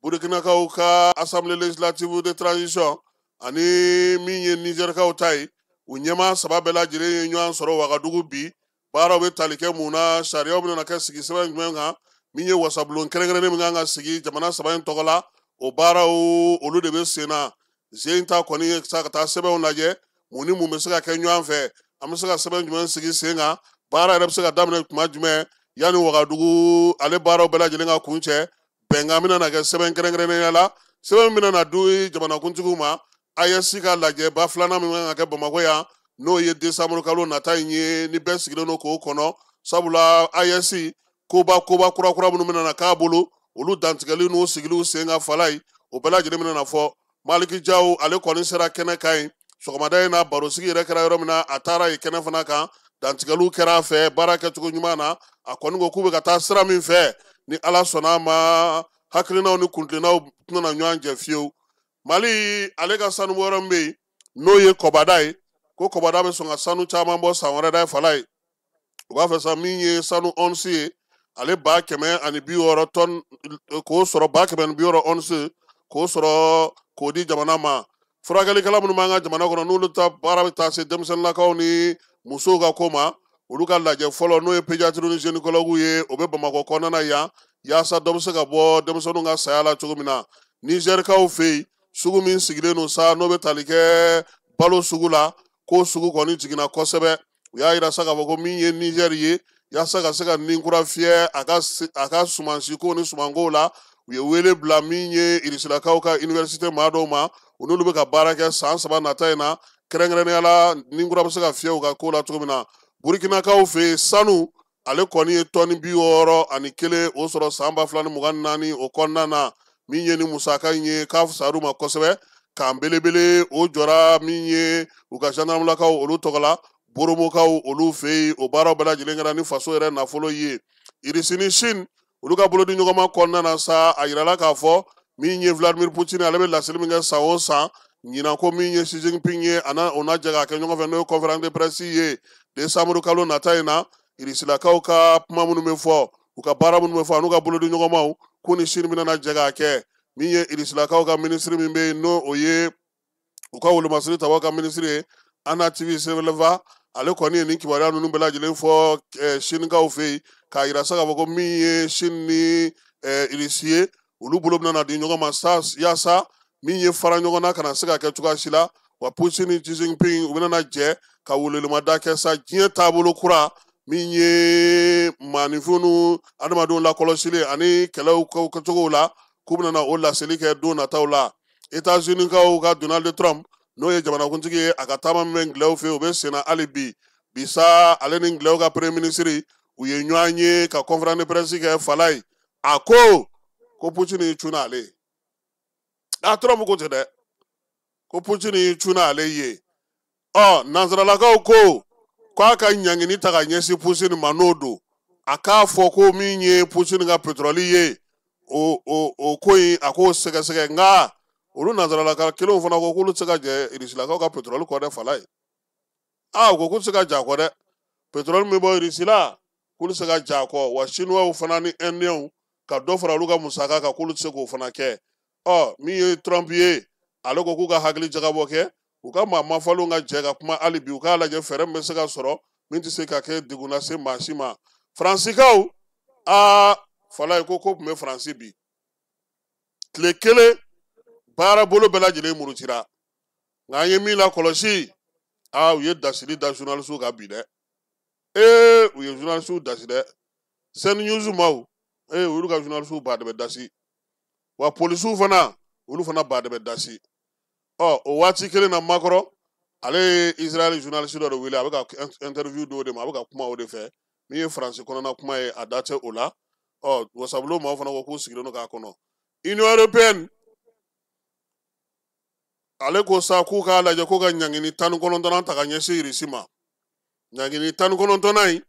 Burkinakaw ka Assemblée législative de transition ani min ye Nizɛrikaw ta ye, u ɲɛmaa saba bɛɛ lajɛlen ye ɲɔgɔn sɔrɔ Wagadugu bi. Baaraw bɛ tali kɛ mun na? Sariyaw bɛna kɛ sigi sɛbɛn jumɛn kan? Min ye wasabulon kɛrɛnkɛrɛnnen min kan ka sigi jamana saba in tɔgɔ la, o baaraw olu de bɛ sen na. Zen ta kɔni ye sa ka taa sɛbɛnw lajɛ, mun ni mun bɛ se ka kɛ ɲɔgɔn fɛ, an bɛ se ka sɛbɛn jumɛn sigi sen kan, baara yɛrɛ bɛ se ka daminɛ tuma jumɛn, yanni Wagadugu ale baaraw bɛɛ lajɛlen ka kuncɛ. Bɛnkan bɛna na kɛ sɛbɛn kɛrɛnkɛrɛnnenya la, sɛbɛn min bɛna na di jamanakuntigiw ma AES ka lajɛba filanan min kan ka kɛ Bamakɔ yan, n'o ye décembre kalo nata in ye, ni bɛɛ sigilen don k'o kɔnɔ. Sabula AES koba kura kura minnu bɛna na k'a bolo, olu dantigɛli n'u sigiliw sen ka fala ye, o bɛɛ lajɛlen bɛna na fɔ. Maliki Jaw ale kɔni sera kɛnɛ kan yen sɔgɔmada in na, barosigi yɛrɛ kɛra yɔrɔ min na, a taara yen kɛnɛ fana kan, dantigɛliw kɛra a fɛ baara kɛcogo ɲuman na. A kɔni ko k'u bɛ ka taa sira min fɛ, ni Ala sɔnna a ma, hakilinaw ni kuntilennaw tɛna ɲɔgɔn jɛ fiyewu. Mali ale ka sanubɔyɔrɔ min bɛ yen, n'o ye Kɔbada ye, ko Kɔbada bɛ sɔn ka sanu caman bɔ san wɛrɛ da fala ye. U b'a fɛ sa min ye sanu onsi ye, ale 160 tɔn k'o sɔrɔ, 160 onsi k'o sɔrɔ k'o di jamana ma. Furakɛlikɛla minnu b'an ka jamana kɔnɔ, n'olu ta baara bɛ taa se denmisɛnninlakaw ni musow ka ko ma, olu ka lajɛ fɔlɔ, n'o ye pédiatrie ni gynécologue ye, o bɛ Bamakɔ kɔnɔna na yan, yaasa dɔ bɛ se ka bɔ denmisɛnninw ka saya la cogo min na. Nizɛrikaw fɛ yen, sugu min sigilen don sa, n'o bɛ tali kɛ balo sugu la, k'o sugu kɔni jiginna kosɛbɛ. U y'a yira sa k'a fɔ ko min ye Nizɛri ye, yaasa ka se ka ninkura fiyɛ a ka sumansiko ni sumankow la, u ye wele bila min ye Irisilakaw ka université maa dɔw ma, u n'olu bɛ ka baara kɛ san 3 nata in na, kɛrɛnkɛrɛnnenya la ninkura bɛ se ka fiyɛ u ka ko la cogo min na. Burukinakaw fɛ yen, sanu ale kɔni ye tɔni 61 o sɔrɔ san 2024 o kɔnɔna na. Min ye ni musaka in ye, k'a fisayar'u ma kosɛbɛ. K'an belebele o jɔra min ye u ka gendarmelakaw olu tɔgɔ la, Boromokaw olu fɛ yen, o baaraw bɛɛ lajɛlen kɛra ni faso yɛrɛ nafolo ye. Irisi ni Chine olu ka bolodi ɲɔgɔnma kɔnɔna na sa, a yirala k'a fɔ min ye Vladimir Poutine, ale bɛ laseli min kɛ san o san, ɲinan ko min ye Xi Jinping ye, a n'a o n'a jɛ k'a kɛ ɲɔgɔn fɛ, n'o ye conférence de presse ye décembre kalo nata in na. Irisilakaw ka kuma minnu bɛ fɔ, u ka baara minnu bɛ fɔ, an'u ka bolodi ɲɔgɔnmaw, k'u ni Chine bɛna jɛ k'a kɛ. Min ye Irisilakaw ka minisiri min bɛ yen, n'o o ye u ka wolomasiri tabaw ka minisiri ye, Anna Tviseva, ale kɔni ye nin kibaruya ninnu bɛɛ lajɛlen fɔ Sinikaw fɛ yen, k'a yira sa k'a fɔ ko min ye Chine ni Irisi ye, olu bolo bɛna na di ɲɔgɔn ma sa, yaasa min ye fara ɲɔgɔn na kana se ka kɛ cogoya si la. Wa Poutine ni Xi Jinping u bɛna na jɛ ka welewelemada kɛ sa diɲɛ taabolo kura min ye maaninfinw ni adamadenw lakɔlɔsili ani kɛlɛw kɛcogow la, k'u bɛna na o laseli kɛ don nataw la. États-Unis kaw ka Donald Trump, n'o ye jamanakuntigi ye, a ka taama min bɛ Ngilɛw fɛ yen, o bɛ senna hali bi. Bi sa, ale ni Ngilɛw ka premier ministre u ye ɲɔgɔn ye ka conférence de presse kɛ fala ye. A ko Poutine y'i cun n'ale ye. A Trump ko ten dɛ, ko Poutine y'i cun n'ale ye. Ɔ nansaralakaw ko k'a ka ɲangini ta ka ɲɛsin Poutine ma, n'o don a k'a fɔ ko min ye Poutine ka pétrole ye, o ko in a k'o sɛgɛsɛgɛ. Nka olu nansaralaka kelenw fana ko k'olu tɛ se ka jɛ Irisilakaw ka pétrole kɔ dɛ, fala ye. Aa, u ko k'u tɛ se ka jɛ a kɔ dɛ, pétrole min bɛ bɔ Irisi la, k'olu tɛ se ka jɛ a kɔ. Wa Chinois fana ni Indiens ka dɔ fara olu ka musaka kan, k'olu tɛ se k'o fana kɛ. Ɔ min ye Trump ye, ale ko k'u ka hakili jagabɔ kɛ, u ka maa mafalenw ka jɛ ka kuma hali bi, u k'a lajɛ fɛɛrɛ min bɛ se ka sɔrɔ min tɛ se ka kɛ degun lase maa si ma. Faransikaw, aa fala ye, ko tun bɛ Faransi bi tile kelen baara bolo bɛɛ lajɛlen murutira. Nka an ye min lakɔlɔsi, aa u ye dasili da journalisiw kan bi dɛ. Ee, u ye journalisiw dasi dɛ. Sen News maaw, ee olu ka journalisiw ba de bɛ dasi. Wa polisiw fana, olu fana ba de bɛ dasi. Ɔ o waati kelen na, Macron ale ye Israël journaliste dɔ de wele, a bɛ ka interview d'o de ma, a bɛ ka kuma o de fɛ. Min ye Faransi kɔnɔna kuma ye, a da tɛ o la. Ɔ wasabulon maaw fana ko k'u sigilen don k'a kɔnɔ. Union européenne ale ko sa k'u k'a lajɛ ko ka ɲangini 19nan ta ka ɲɛsin Irisi ma. Ɲangini 19nan in,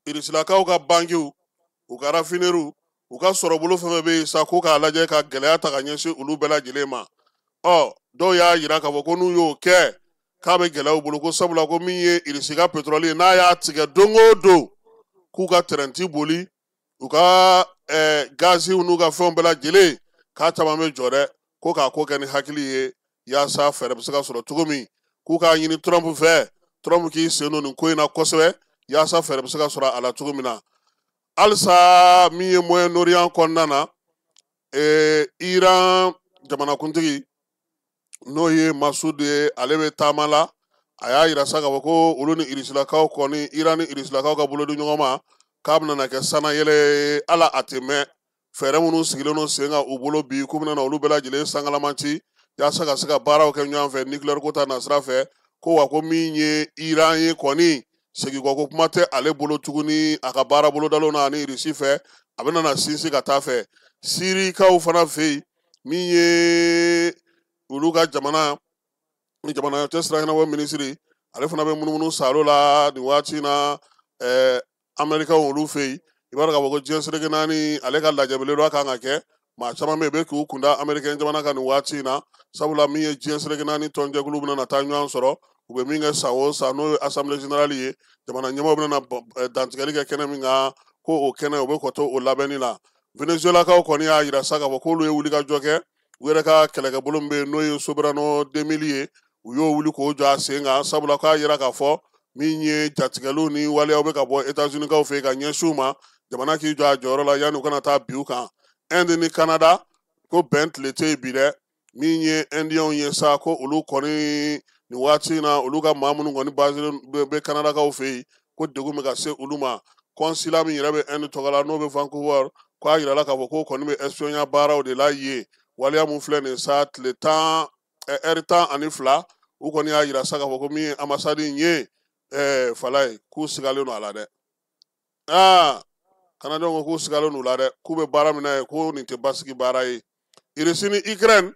Irisilakaw ka bankiw, u ka raffineriw, u ka sɔrɔbolo fɛn fɛn bɛ yen sa, k'u k'a lajɛ ka gɛlɛya ta ka ɲɛsin olu bɛɛ lajɛlen ma. Ɔ dɔw y'a yira k'a fɔ ko n'u y'o kɛ, k'a bɛ gɛlɛya u bolo, ko sabula ko min ye Irisi ka pétrole ye, n'a y'a tigɛ don o don, k'u ka train ti boli, u ka gaziw n'u ka fɛnw bɛɛ lajɛlen, k'a caman bɛ jɔ dɛ. Ko k'a ko kɛ ni hakili ye, yaasa fɛɛrɛ bɛ se ka sɔrɔ cogo min. K'u k'a ɲini Trump fɛ, Trump k'i sen don nin ko in na kosɛbɛ, yaasa fɛɛrɛ bɛ se ka sɔrɔ a la cogo min na. Halisa min ye Moyen-Orient kɔnɔna na, Iran jamanakuntigi n'o ye Masoud ye, ale bɛ taama la. A y'a yira sa k'a fɔ ko olu ni Irisilakaw kɔni, Iran ni Irisilakaw ka bolodi ɲɔgɔn ma, k'a bɛna na kɛ sanayɛlɛ ye, ala a tɛ mɛn. Fɛɛrɛ minnu sigilen don sen kan u bolo bi, k'u bɛna olu bɛɛ lajɛlen sankalamanci yaasa ka se ka baaraw kɛ ɲɔgɔn fɛ nucléaire ko ta nasira fɛ. Ko wa ko min ye Iran ye kɔni, segin kɔ ko kuma tɛ ale bolo tuguni a ka baara bolodalenw na ani Irisi fɛ, a bɛna na sinsin ka taa fɛ. Sirikaw fana fɛ yen, min ye olu ka jamana ni jamana cɛ sira ɲɛnabɔ minisiri, ale fana bɛ munumunu salo la nin waati in na Amerikaw olu fɛ yen. I b'a dɔn k'a fɔ ko diɲɛ seleke naani ale ka lajɛ belebeleba kan ka kɛ, maa caman bɛ yen bɛ k'u kunda Amerikɛn jamana kan nin waati in na, sabula min ye diɲɛ seleke naani tɔnjɛkulu bɛna taa ɲɔgɔn sɔrɔ, u bɛ min kɛ san o san, n'o ye assemblée générale ye, jamana ɲɛmaaw bɛna dantigɛli kɛ kɛnɛ min kan, ko o kɛnɛ u bɛ kɔ to o labɛnni la. Venezuelakaw kɔni y'a yira sa k'a fɔ k'olu ye wulikajɔ kɛ, u yɛrɛ ka kɛlɛkɛbolo min bɛ yen n'o ye Soberano 2000 ye, u y'o wuli k'o jɔ a sen kan, sabula k'a yira k'a fɔ min ye jatigɛliw ni waleyaw bɛ ka bɔ États-Unis fɛ yen ka ɲɛsin u ma, jamana k'i jɔ a jɔyɔrɔ la yanni u kana taa bin u kan. Inde ni Canada ko bɛn tile tɛ yen bi dɛ. Min ye Indiens ye sa, ko olu kɔni nin waati in na, olu ka maa minnu kɔni basé bɛ Canadakaw fɛ yen, ko degun bɛ ka se olu ma. Consulat min yɛrɛ bɛ Inde tɔgɔ la, n'o bɛ Vancouver, ko a yirala k'a fɔ k'o kɔni bɛ espionnage baaraw de la yen. Waleya mun filɛ nin ye sa, tile 10, ɛri 12, u kɔni y'a yira sa k'a fɔ ko min ye ambassade in ye, fala ye, k'u sigalen don a la dɛ. Aa, Canadiens ko k'u sigalen don u la dɛ, k'u bɛ baara min na yen, ko nin tɛ basigi baara ye. Irisi ni Ukraine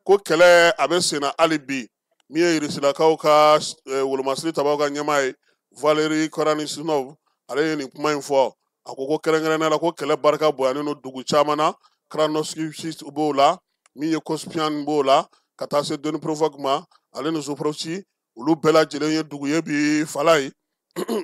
ko kɛlɛ a bɛ sen na hali bi. Min ye Irisilakaw ka wolomasiri tabaw ka ɲɛmaa ye, Valeri Koranisnov, ale ye nin kuma in fɔ. A ko ko kɛrɛnkɛrɛnnenya la, ko kɛlɛ barika bonyanen don dugu caman na, Krasnovisky b'o la, min ye Kospian b'o la, ka taa se Dnipropetrovsk ma, ale ni Zaporozhye, olu bɛɛ lajɛlen ye dugu ye bi fala ye,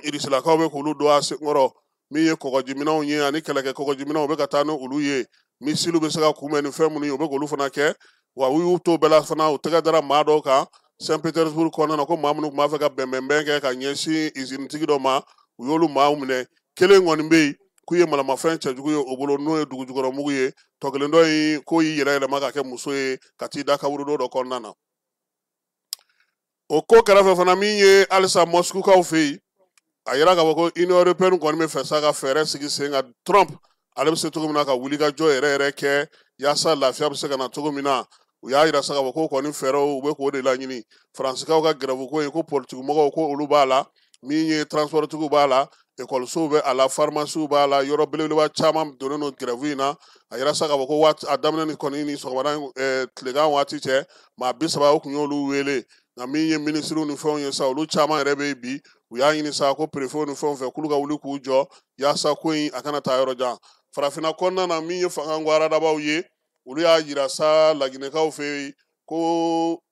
Irisilakaw bɛ k'olu don a senkɔrɔ. Min ye kɔgɔjiminɛnw ye ani kɛlɛkɛ kɔgɔjiminɛnw, u bɛ ka taa ni olu ye, misiliw bɛ se ka kunbɛn ni fɛn minnu ye, u bɛ k'olu fana kɛ. Wa u y'u to bɛɛ la fana, u tɛgɛ dara maa dɔw kan Saint Petersburg kɔnɔna na, ko maa minnu tun b'a fɛ ka bɛnbɛnbɛn kɛ ka ɲɛsin izinitigi dɔ ma, u y'olu maaw minɛ. Kelen kɔni bɛ yen k'u ye malamafɛn cɛjugu ye o bolo, n'o ye dugujukɔrɔmugu ye. Tɔ kelen dɔ in k'o y'i yɛrɛ yɛlɛma ka kɛ muso ye ka t'i da kaburudo dɔ kɔnɔna na. O ko kɛrɛfɛ fana, min ye halisa Moscoukaw fɛ yen, a yira k'a fɔ ko Union européenne kɔni bɛ fɛ sa ka fɛɛrɛ sigi sen kan, Trump ale bɛ se cogo min na ka wulikajɔ yɛrɛ yɛrɛ kɛ yaasa lafiya bɛ se ka na cogo min na. U y'a yira sa k'a fɔ ko kɔni fɛɛrɛw u bɛ k'o de laɲini. Faransikaw ka grève ko in, ko politikimɔgɔw ko olu b'a la, min ye transportigiw b'a la, ekɔlisow bɛ a la, farimasiw b'a la, yɔrɔ belebeleba caman donnen don grève in na. A yira sa k'a fɔ ko waati a daminɛ ni kɔni ni sɔgɔmada tilegan waati cɛ, maa 30 o tun y'olu wele. Nka min ye minisiriw ni fɛnw ye sa, olu caman yɛrɛ bɛ yen bi, u y'a ɲini sa ko préfetw ni fɛnw fɛ k'olu ka wuli k'u jɔ yaasa ko in a kana taa yɔrɔ jan. Farafinna kɔnɔna na, min ye fanga aradabaw ye, olu y'a yira sa Laginɛkaw fɛ yen ko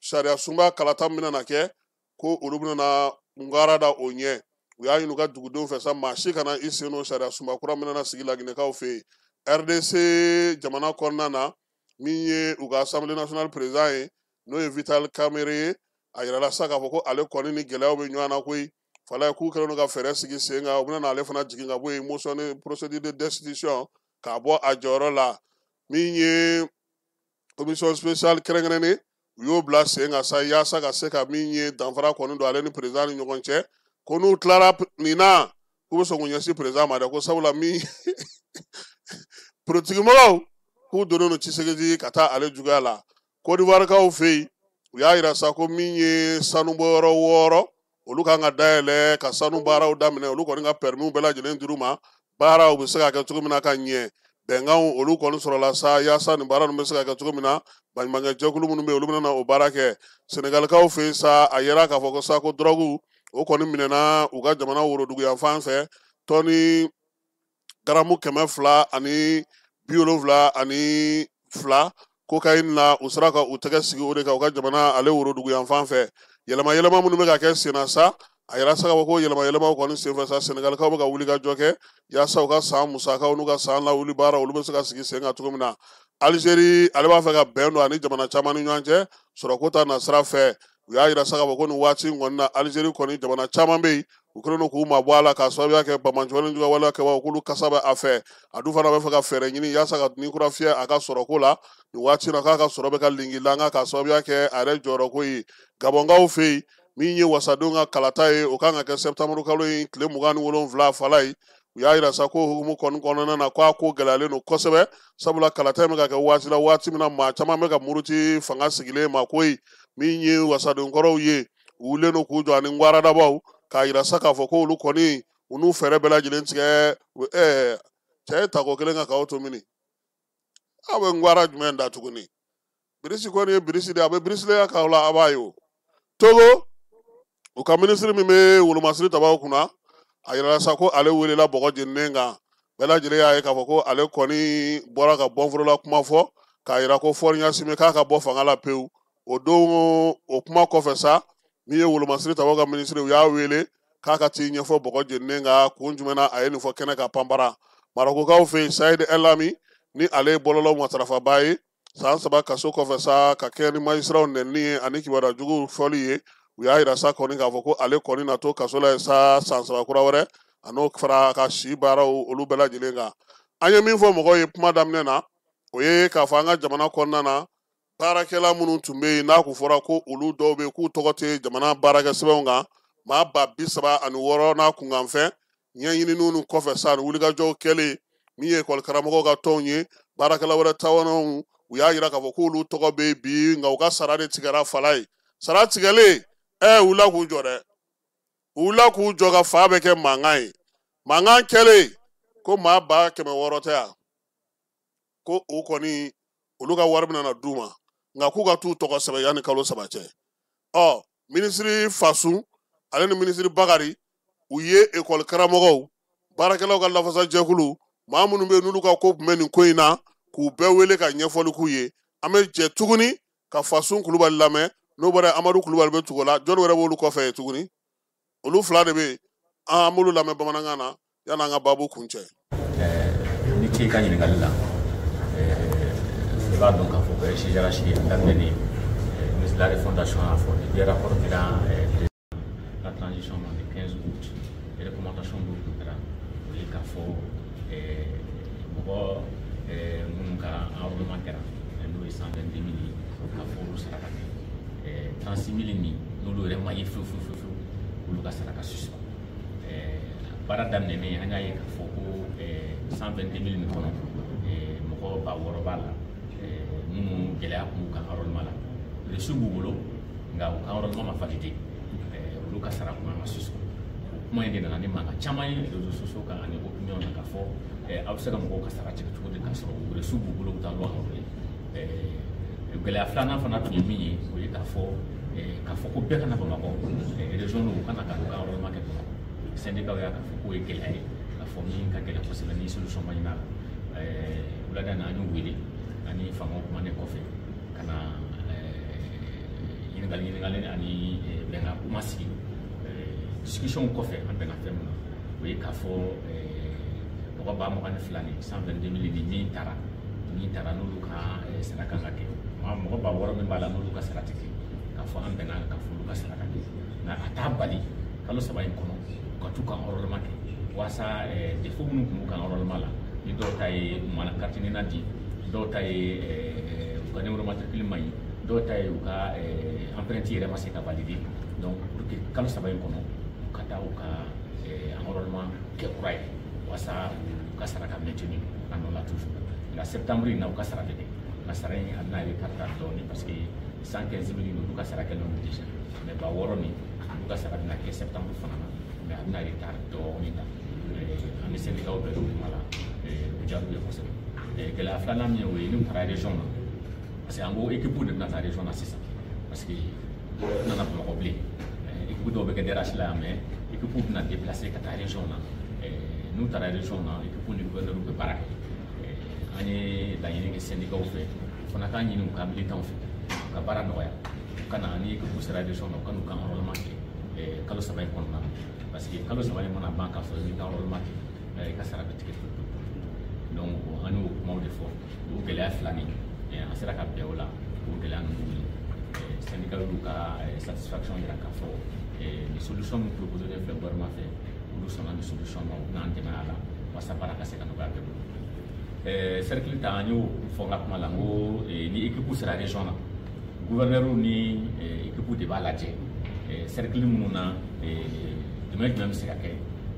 sariya sunba kalata min bɛna kɛ, ko olu bɛna ngara da o ɲɛ. U y'a ɲini u ka dugudenw fɛ sa, maa si kana i sen don sariya sunba kura min bɛna sigi Laginɛkaw fɛ yen. RDC jamana kɔnɔna na, min ye u ka assemblée nationale président ye, n'o ye Vital Kamerhe ye, a yirala sa k'a fɔ ko ale kɔni ni gɛlɛyaw bɛ ɲɔgɔn na koyi. Fala k'u kɛlen don ka fɛɛrɛ sigi sen kan, u bɛna ale fana jigin ka bɔ yen, motion de procédure de destitution, k'a bɔ a jɔyɔrɔ la. Min ye commission spéciale kɛrɛnkɛrɛnnen, u y'o bila sen kan sa yaasa ka se ka min ye danfara kɔni don ale ni président ni ɲɔgɔn cɛ. Ko n'u tilara nin na, k'u bɛ sɔn k'u ɲɛsin président ma dɛ, ko sabula min politikimɔgɔw k'u donnen don Tshisekedi ka taa ale juguya la. Côte d'Ivoire fɛ yen, u y'a yira sa ko min ye sanubɔyɔrɔ 6, olu kan ka dayɛlɛ ka sanu baaraw daminɛ. Olu kɔni ka permis bɛɛ lajɛlen dir'u ma, baaraw bɛ se ka kɛ cogo min na ka ɲɛ. Bɛnkanw olu kɔni sɔrɔla sa yaasa nin baara ninnu bɛ se ka kɛ cogo min na. Baɲumankɛ jɛkulu minnu bɛ yen, olu bɛna o baara kɛ. Senegalikaw fɛ yen sa, a yera k'a fɔ ko sa ko dɔrɔgu o kɔni minɛna u ka jamana woroduguyanfan fɛ, tɔni garamu 272 cocaïne na, u sera ka u tɛgɛ sigi o de kan u ka jamana ale woroduguyanfan fɛ. Yɛlɛma yɛlɛma minnu bɛ ka kɛ sen na sa, a yɛrɛ sa k'a fɔ ko yɛlɛma yɛlɛmaw kɔni senfɛ sa, Senegalikaw bɛ ka wuli ka jɔ kɛ yaasa u ka san musakaw n'u ka san lawuli baara, olu bɛ se ka sigi sen kan cogo min na. Algérie ale b'a fɛ ka bɛn don ani jamana caman ni ɲɔgɔn cɛ sɔrɔko ta nasira fɛ. U y'a yira sa k'a fɔ ko nin waati in kɔni na, Algérie kɔni jamana caman bɛ yen, u kɛlen don k'u mabɔ a la k'a sababuya kɛ banbaanciwale juguya waleya kɛbagaw k'olu kasa bɛ a fɛ. A dun fana bɛ fɛ ka fɛɛrɛ ɲini yaasa ka ni kura fiyɛ a ka sɔrɔko la nin waati in na, k'a ka sɔrɔ bɛ ka lingilanga k'a sababuya kɛ a yɛrɛ jɔyɔrɔko ye. Gabɔnkaw fɛ yen, min ye wasadenw ka kalata ye, o kan ka kɛ septembre kalo in tile 27 fala ye. U y'a yira sa ko hukumu kɔni kɔnɔna na ko a ko gɛlɛyalen don kosɛbɛ, sabula kalata in bɛ ka kɛ waati la, waati min na maa caman bɛ ka muruti fanga sigilen ma koyi. Min ye wasadenkɔrɔw ye, u wulilen don k'u jɔ ani ŋwaradabaw k'a yira sa k'a fɔ ko olu kɔni u n'u fɛɛrɛ bɛɛ lajɛlen tigɛ. Cɛ ye tako kelen kan k'aw to mini, aw bɛ ŋwara jumɛn da tuguni? Birisi kɔni ye birisi de ye, a bɛ birisilen k'aw la, a b'a ye o. Togo, u ka minisiri min bɛ wolomasiri tabaw kunna, a yirala sa ko ale welela bɔgɔ jeninen kan. Bɛɛ lajɛlen y'a ye k'a fɔ ko ale kɔni bɔra ka bɔnforola kuma fɔ k'a yira ko Faure Gnassingbé k'a ka bɔ fanga la pewu. O don o kuma kɔfɛ sa, min ye wolomasiri tabaw ka minisiri, u y'a wele k'a ka t'i ɲɛfɔ bɔgɔ jeninen kan kun jumɛn na a ye nin fɔ kɛnɛ kan panpara. Marokokaw fɛ yen, Saïd Elami ni ale ye bɔlɔlɔ matarafaba ye, san 3 kaso kɔfɛ sa ka kɛ ni magistratw nɛnini ye ani kibaruya juguw fɔli ye, u y'a yira sa kɔni k'a fɔ ko ale kɔni na to kaso la yen sa san 3 kura wɛrɛ, a n'o fara ka si baaraw olu bɛɛ lajɛlen kan. An ye min fɔ mɔgɔw ye kuma daminɛ na, o ye k'a fɔ an ka jamana kɔnɔna na, baarakɛla minnu tun bɛ yen n'a kun fɔra ko olu dɔw bɛ yen k'u tɔgɔ tɛ jamana baarakɛ sɛbɛnw kan, maa 36,000 n'a kunkanfɛn ɲɛɲininiw kɔfɛ sa ni wulikajɔw kɛlen, min ye ekɔli karamɔgɔw ka tɔnw ye, baarakɛla wɛrɛ tawanw, u y'a yira k'a fɔ k'olu tɔgɔ bɛ yen bi, nka u ka sara de tigɛra fala ye. Sara tigɛlen, u wulila k'u jɔ dɛ, u wulila k'u jɔ ka fa bɛ kɛ mankan ye. Mankan kɛlen ko maa 600,000 tɛ yan, ko o kɔni olu ka wari bɛna na d'u ma, nka k'u ka t'u tɔgɔ sɛbɛn yanni kalo 3 cɛ. Ɔ minisiri Fasun ale ni minisiri Bakari, u ye ekɔli karamɔgɔw, baarakɛlaw ka lafasajɛkulu, maa minnu bɛ yen n'olu ka ko tun bɛ nin ko in na, k'u bɛɛ wele ka ɲɛfɔli k'u ye. An bɛ jɛ tuguni ka Fasun Kulubali lamɛn, n'o bɔra Amadu Kulubali bɛ tugu o la, jɔnni wɛrɛ b'olu kɔfɛ yen tuguni? Olu fila de bɛ yen, an b'olu lamɛn bamanankan na yanni an ka baabu kuncɛ. Ni ce i ka ɲininkali la, i b'a dɔn k'a fɔ ko SGRH a daminɛ ni ministre de la refondation y'a fɔ depuis rapport dira la transition ma le 15 août, recommandation dɔw tun kɛra, o ye k'a fɔ mɔgɔ minnu ka enrôlement kɛra n'o ye 122 000 ye, k'a fɔ olu sara ka kɛ 36 000 min n'olu yɛrɛ ma ye fewu fewu fewu, olu ka sara ka suspend. Baara daminɛnen an y'a ye k'a fɔ ko 122 000 nin kɔnɔ, mɔgɔ 6,000 b'a la minnu gɛlɛya tun b'u ka enrôlement la, reçu b'u bolo nka u ka enrôlement ma validé, olu ka sara kun ma suspend. O kuma in de nana ni mankan caman ye réseaux sociaux kan ani opinion na, k'a fɔ aw bɛ se ka mɔgɔw ka sara tigɛ cogo di k'a sɔrɔ reçu b'u bolo u t'a lɔ enrôler. Gɛlɛya filanan fana tun ye min ye, o ye k'a fɔ ko bɛɛ kana Bamakɔ, région u kana ka u ka enrôlement kɛ Bamakɔ. Syndicat y'a k'a fɔ k'o ye gɛlɛya ye, k'a fɔ min ka gɛlɛn kosɛbɛ ni solution ma ɲini a la. Wulada in na an y'u wele ani faamaw kumanen kɔfɛ ka na ɲininkali ani bɛnkan kuma sigi. Discussion kɔfɛ an bɛnna fɛn min na, o ye k'a fɔ mɔgɔ 22,000 ni 122 000 ni min taara n'olu ka sara kan ka kɛ, mɔgɔ 6,000 min b'a la n'olu ka sara tɛ kɛ, k'a fɔ an bɛnna k'a fɔ olu ka sara ka kɛ, nka a t'a bali kalo 3 in kɔnɔ u ka t'u ka enrôlement kɛ, walasa défaut minnu tun b'u ka enrôlement la, ni dɔw ta ye u mana carte NINA di, dɔw ta ye u ka numéro matricule man ɲi, dɔw ta ye u ka empreinte yɛrɛ ma se ka valider. Donc pour que kalo 3 in kɔnɔ u ka taa u ka enrôlement kɛ kura ye, walasa u ka sara ka maintenir a nɔ la toujours. Nka septembre in na u ka sara bɛ kɛ, nka sara in a bɛna retard ta dɔɔnin parce que 115 000 olu ka sara kɛlen don déjà, mais 6,000 nin olu ka sara bɛna kɛ septembre fana na, mais a bɛna retard dɔɔnin ta. An ni syndicats bɛɛ bɛ kuma la, o diyara u ye kosɛbɛ. Gɛlɛya filanan min ye, o ye n'u taara région na, parce que an ko équipe de bɛna taa région na sisan, parce que u nana Bamakɔ bilen, équipe dɔw bɛ kɛ DRH la yan, mais équipe bɛna déplacer ka taa région na. N'u taara région na, équipe ni gouverneur bɛ baara kɛ. An ye laɲini kɛ syndicats fɛ, u fana k'a ɲini u ka militants fɛ, u ka baara nɔgɔya, u ka na ni équipe sera région na, u ka n'u ka enrôlement kɛ kalo 3 in kɔnɔna na, parce que kalo 3 in mana ban k'a sɔrɔ i m'i ka enrôlement kɛ, i ka sara bɛ tigɛ pewu pewu. Donc an y'o kumaw de fɔ, o gɛlɛya fila nin an sera ka bɛn o la, o gɛlɛya ninnu wuli. Syndicat y'u ka satisfaction yira k'a fɔ ni solution min proposé filɛ gouvernement fɛ, olu sɔnna ni solution ma, u bɛna an dɛmɛ a la walasa baara ka se ka nɔgɔya bɛɛ bolo. Cercle ta an y'o fɔ n ka kuma la, n ko ni équipe sera région na, gouverneur ni équipe de b'a lajɛ cercle minnu na jumɛn bɛ se ka kɛ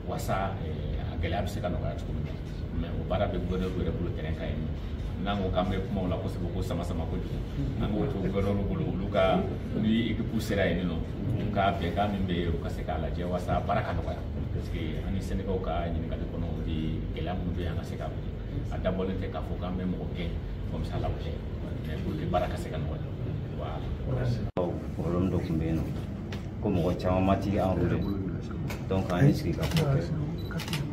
walasa a gɛlɛya bɛ se ka nɔgɔya cogo min na, mais o baara bɛ gouverneur yɛrɛ bolo terrain kan yen nɔ. N'an ko k'an bɛ kuma o la kosɛbɛ, ko sama sama kojugu, an k'o to gouverneur bolo, olu ka ni équipe sera yen nɔ, u ka bɛnkan min bɛ yen, u ka se k'a lajɛ walasa baara ka nɔgɔya, parce que an ni syndicat ka ɲininkali kɔnɔ, o de gɛlɛya minnu bɛ yen, an ka se k'a wuli. A dabɔlen tɛ k'a fɔ k'an bɛ mɔgɔ gɛn comme ça la, o tɛ, mais pour que baara ka se ka nɔgɔya, voilà. Problème dɔ tun bɛ yen nɔ ko mɔgɔ caman ma t'i enrôlé, donc an ye sigi ka fɔ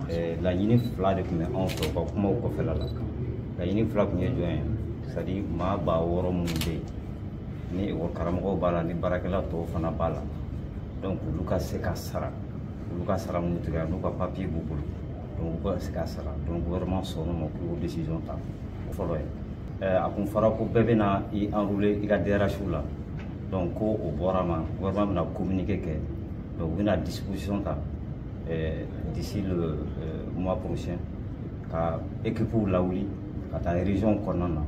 kɛ. Laɲini fila de tun bɛ anw fɛ u ka kumaw kɔfɛla la. Laɲini fila tun ye jɔn ye? C'est à dire maa 6000 minnu bɛ yen, ni ekɔli karamɔgɔw b'a la, ni baarakɛla tɔw fana b'a la, donc olu ka se ka sara, olu ka sara minnu tigɛra, n'u ka papier b'u bolo, donc u ka se ka sara. Donc gouvernement sɔnn'o ma k'u y'o décision ta. O fɔlɔ ye. A kun fɔra ko bɛɛ bɛna i enrôler i ka DRH la, donc ko o bɔra ma, gouvernement bɛna communiqué kɛ, donc u bɛna disposition ta d'ici le mois prochain ka équipe lawuli ka taa région kɔnɔna na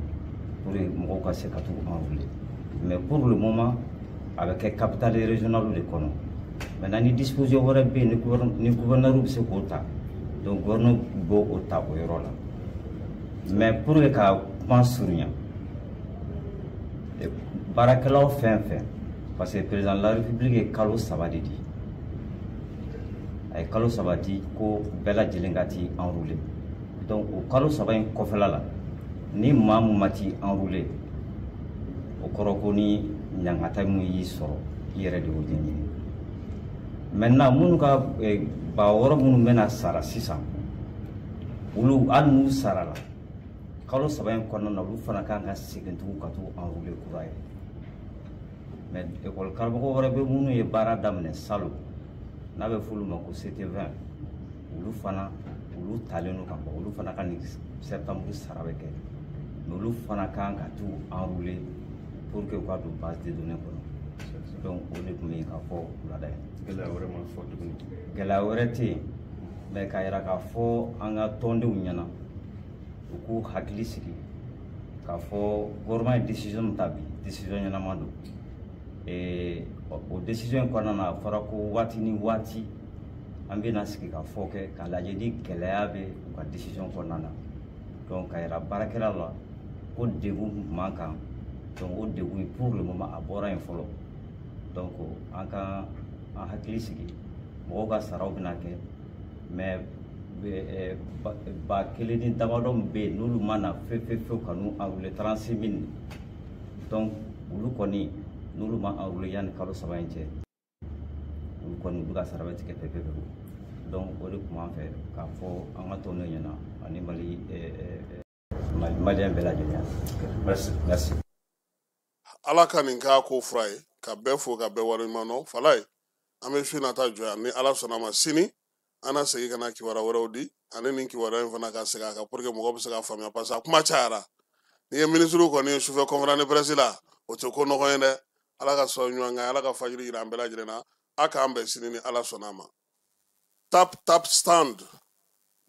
pour que mɔgɔw ka se ka t'u enrôler. Mais pour le moment, a bɛ kɛ capitale régionale de kɔnɔ. Maintenant, ni disposition wɛrɛ bɛ yen, ni gouverneur bɛ se k'o ta, donc gouverneur b'o o ta o yɔrɔ la. Mais pour que ka kuma surunya, baarakɛlaw fɛn fɛn, parce que président de la République ye kalo 3 de di, a ye kalo 3 di ko bɛɛ lajɛlen ka t'i enrôler. Donc o kalo 3 in kɔfɛla la, ni maa mun ma t'i enrôler, o kɔrɔ ko ni ɲangata mun y'i sɔrɔ, i yɛrɛ de y'o ɲɛɲini. Maintenant, minnu ka 6000 minnu bɛna sara sisan, olu hali n'u sarala kalo 3 in kɔnɔna na, olu fana kan ka segin tugun ka t'u enrôler kura ye. Mais ekɔli karamɔgɔ wɛrɛ bɛ minnu ye baara daminɛ salon, n'a bɛ f'olu ma ko CT20, olu fana, olu talen don ka bɔ, olu fana ka nin septembre sara bɛ kɛ, mais olu fana kan ka t'u enrôler pour que u ka don base de données kɔnɔ. Donc o de tun bɛ yen ka fɔ wulada ye. Gɛlɛya wɛrɛ ma fɔ tuguni? Gɛlɛya wɛrɛ tɛ yen, mais k'a yira k'a fɔ an ka tɔndenw ɲɛna, u k'u hakili sigi k'a fɔ gouvernement ye décision min ta bi, décision ɲɛnama don. O décision in kɔnɔna na, a fɔra ko waati ni waati an bɛna sigi ka fɔ kɛ k'a lajɛ ni gɛlɛya bɛ u ka décision kɔnɔna na. Donc k'a yira baarakɛla la ko degun tun b'an kan, donc o degun in, pour le moment, a bɔra yen fɔlɔ. Donc an ka an hakili sigi, mɔgɔw ka saraw bɛna kɛ, mais 1000 ni damadɔ min bɛ yen, n'olu ma na fewu fewu fewu ka n'u enrôler, 36 000, donc olu kɔni, n'olu ma enrôler yanni kalo 3 in cɛ, olu kɔni, olu ka sara bɛ tigɛ pewu pewu. Donc o de tun b'an fɛ k'a fɔ an ka tɔndenw ɲɛna ani Mali malien bɛɛ lajɛlen. Merci. Merci. Ala ka nin k'a ko fura ye, ka bɛɛ fo, ka bɛɛ waleɲuman dɔn. Falaye, an bɛ su nata jɔ yan. Ni Ala sɔnna ma, sini an na segin ka na kibaruya wɛrɛw di, ani nin kibaruya in fana ka segin a kan pour que mɔgɔw bɛ se k'a faamuya, parce que a kuma cayara. N'i ye minisiriw kɔni ye sufɛ conférence de presse la, o tɛ ko nɔgɔn ye dɛ. Ala ka sɔn ɲuman kan, Ala ka fajiri yira an bɛɛ lajɛlen na. A k'an bɛn sini ni Ala sɔnna a ma. Tap Tap Send,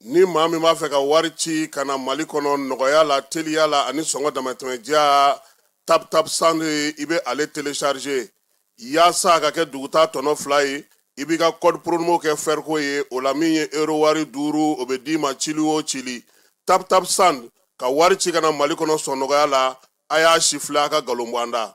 ni maa min b'a fɛ ka wari ci ka na Mali kɔnɔ nɔgɔya la, teliya la ani sɔngɔ damatɛmɛ diya, Tap Tap Send, i bɛ ale télécharger yaasa a ka kɛ duguta tɔnɔ 2 ye. I b'i ka code promo kɛ fɛriko ye o la, min ye euro wari 5, o bɛ d'i ma cili o cili. Tap Tap Send, ka wari ci ka na Mali kɔnɔ sɔn nɔgɔya la. A y'a si filɛ, a ka nkalon bɔ an da.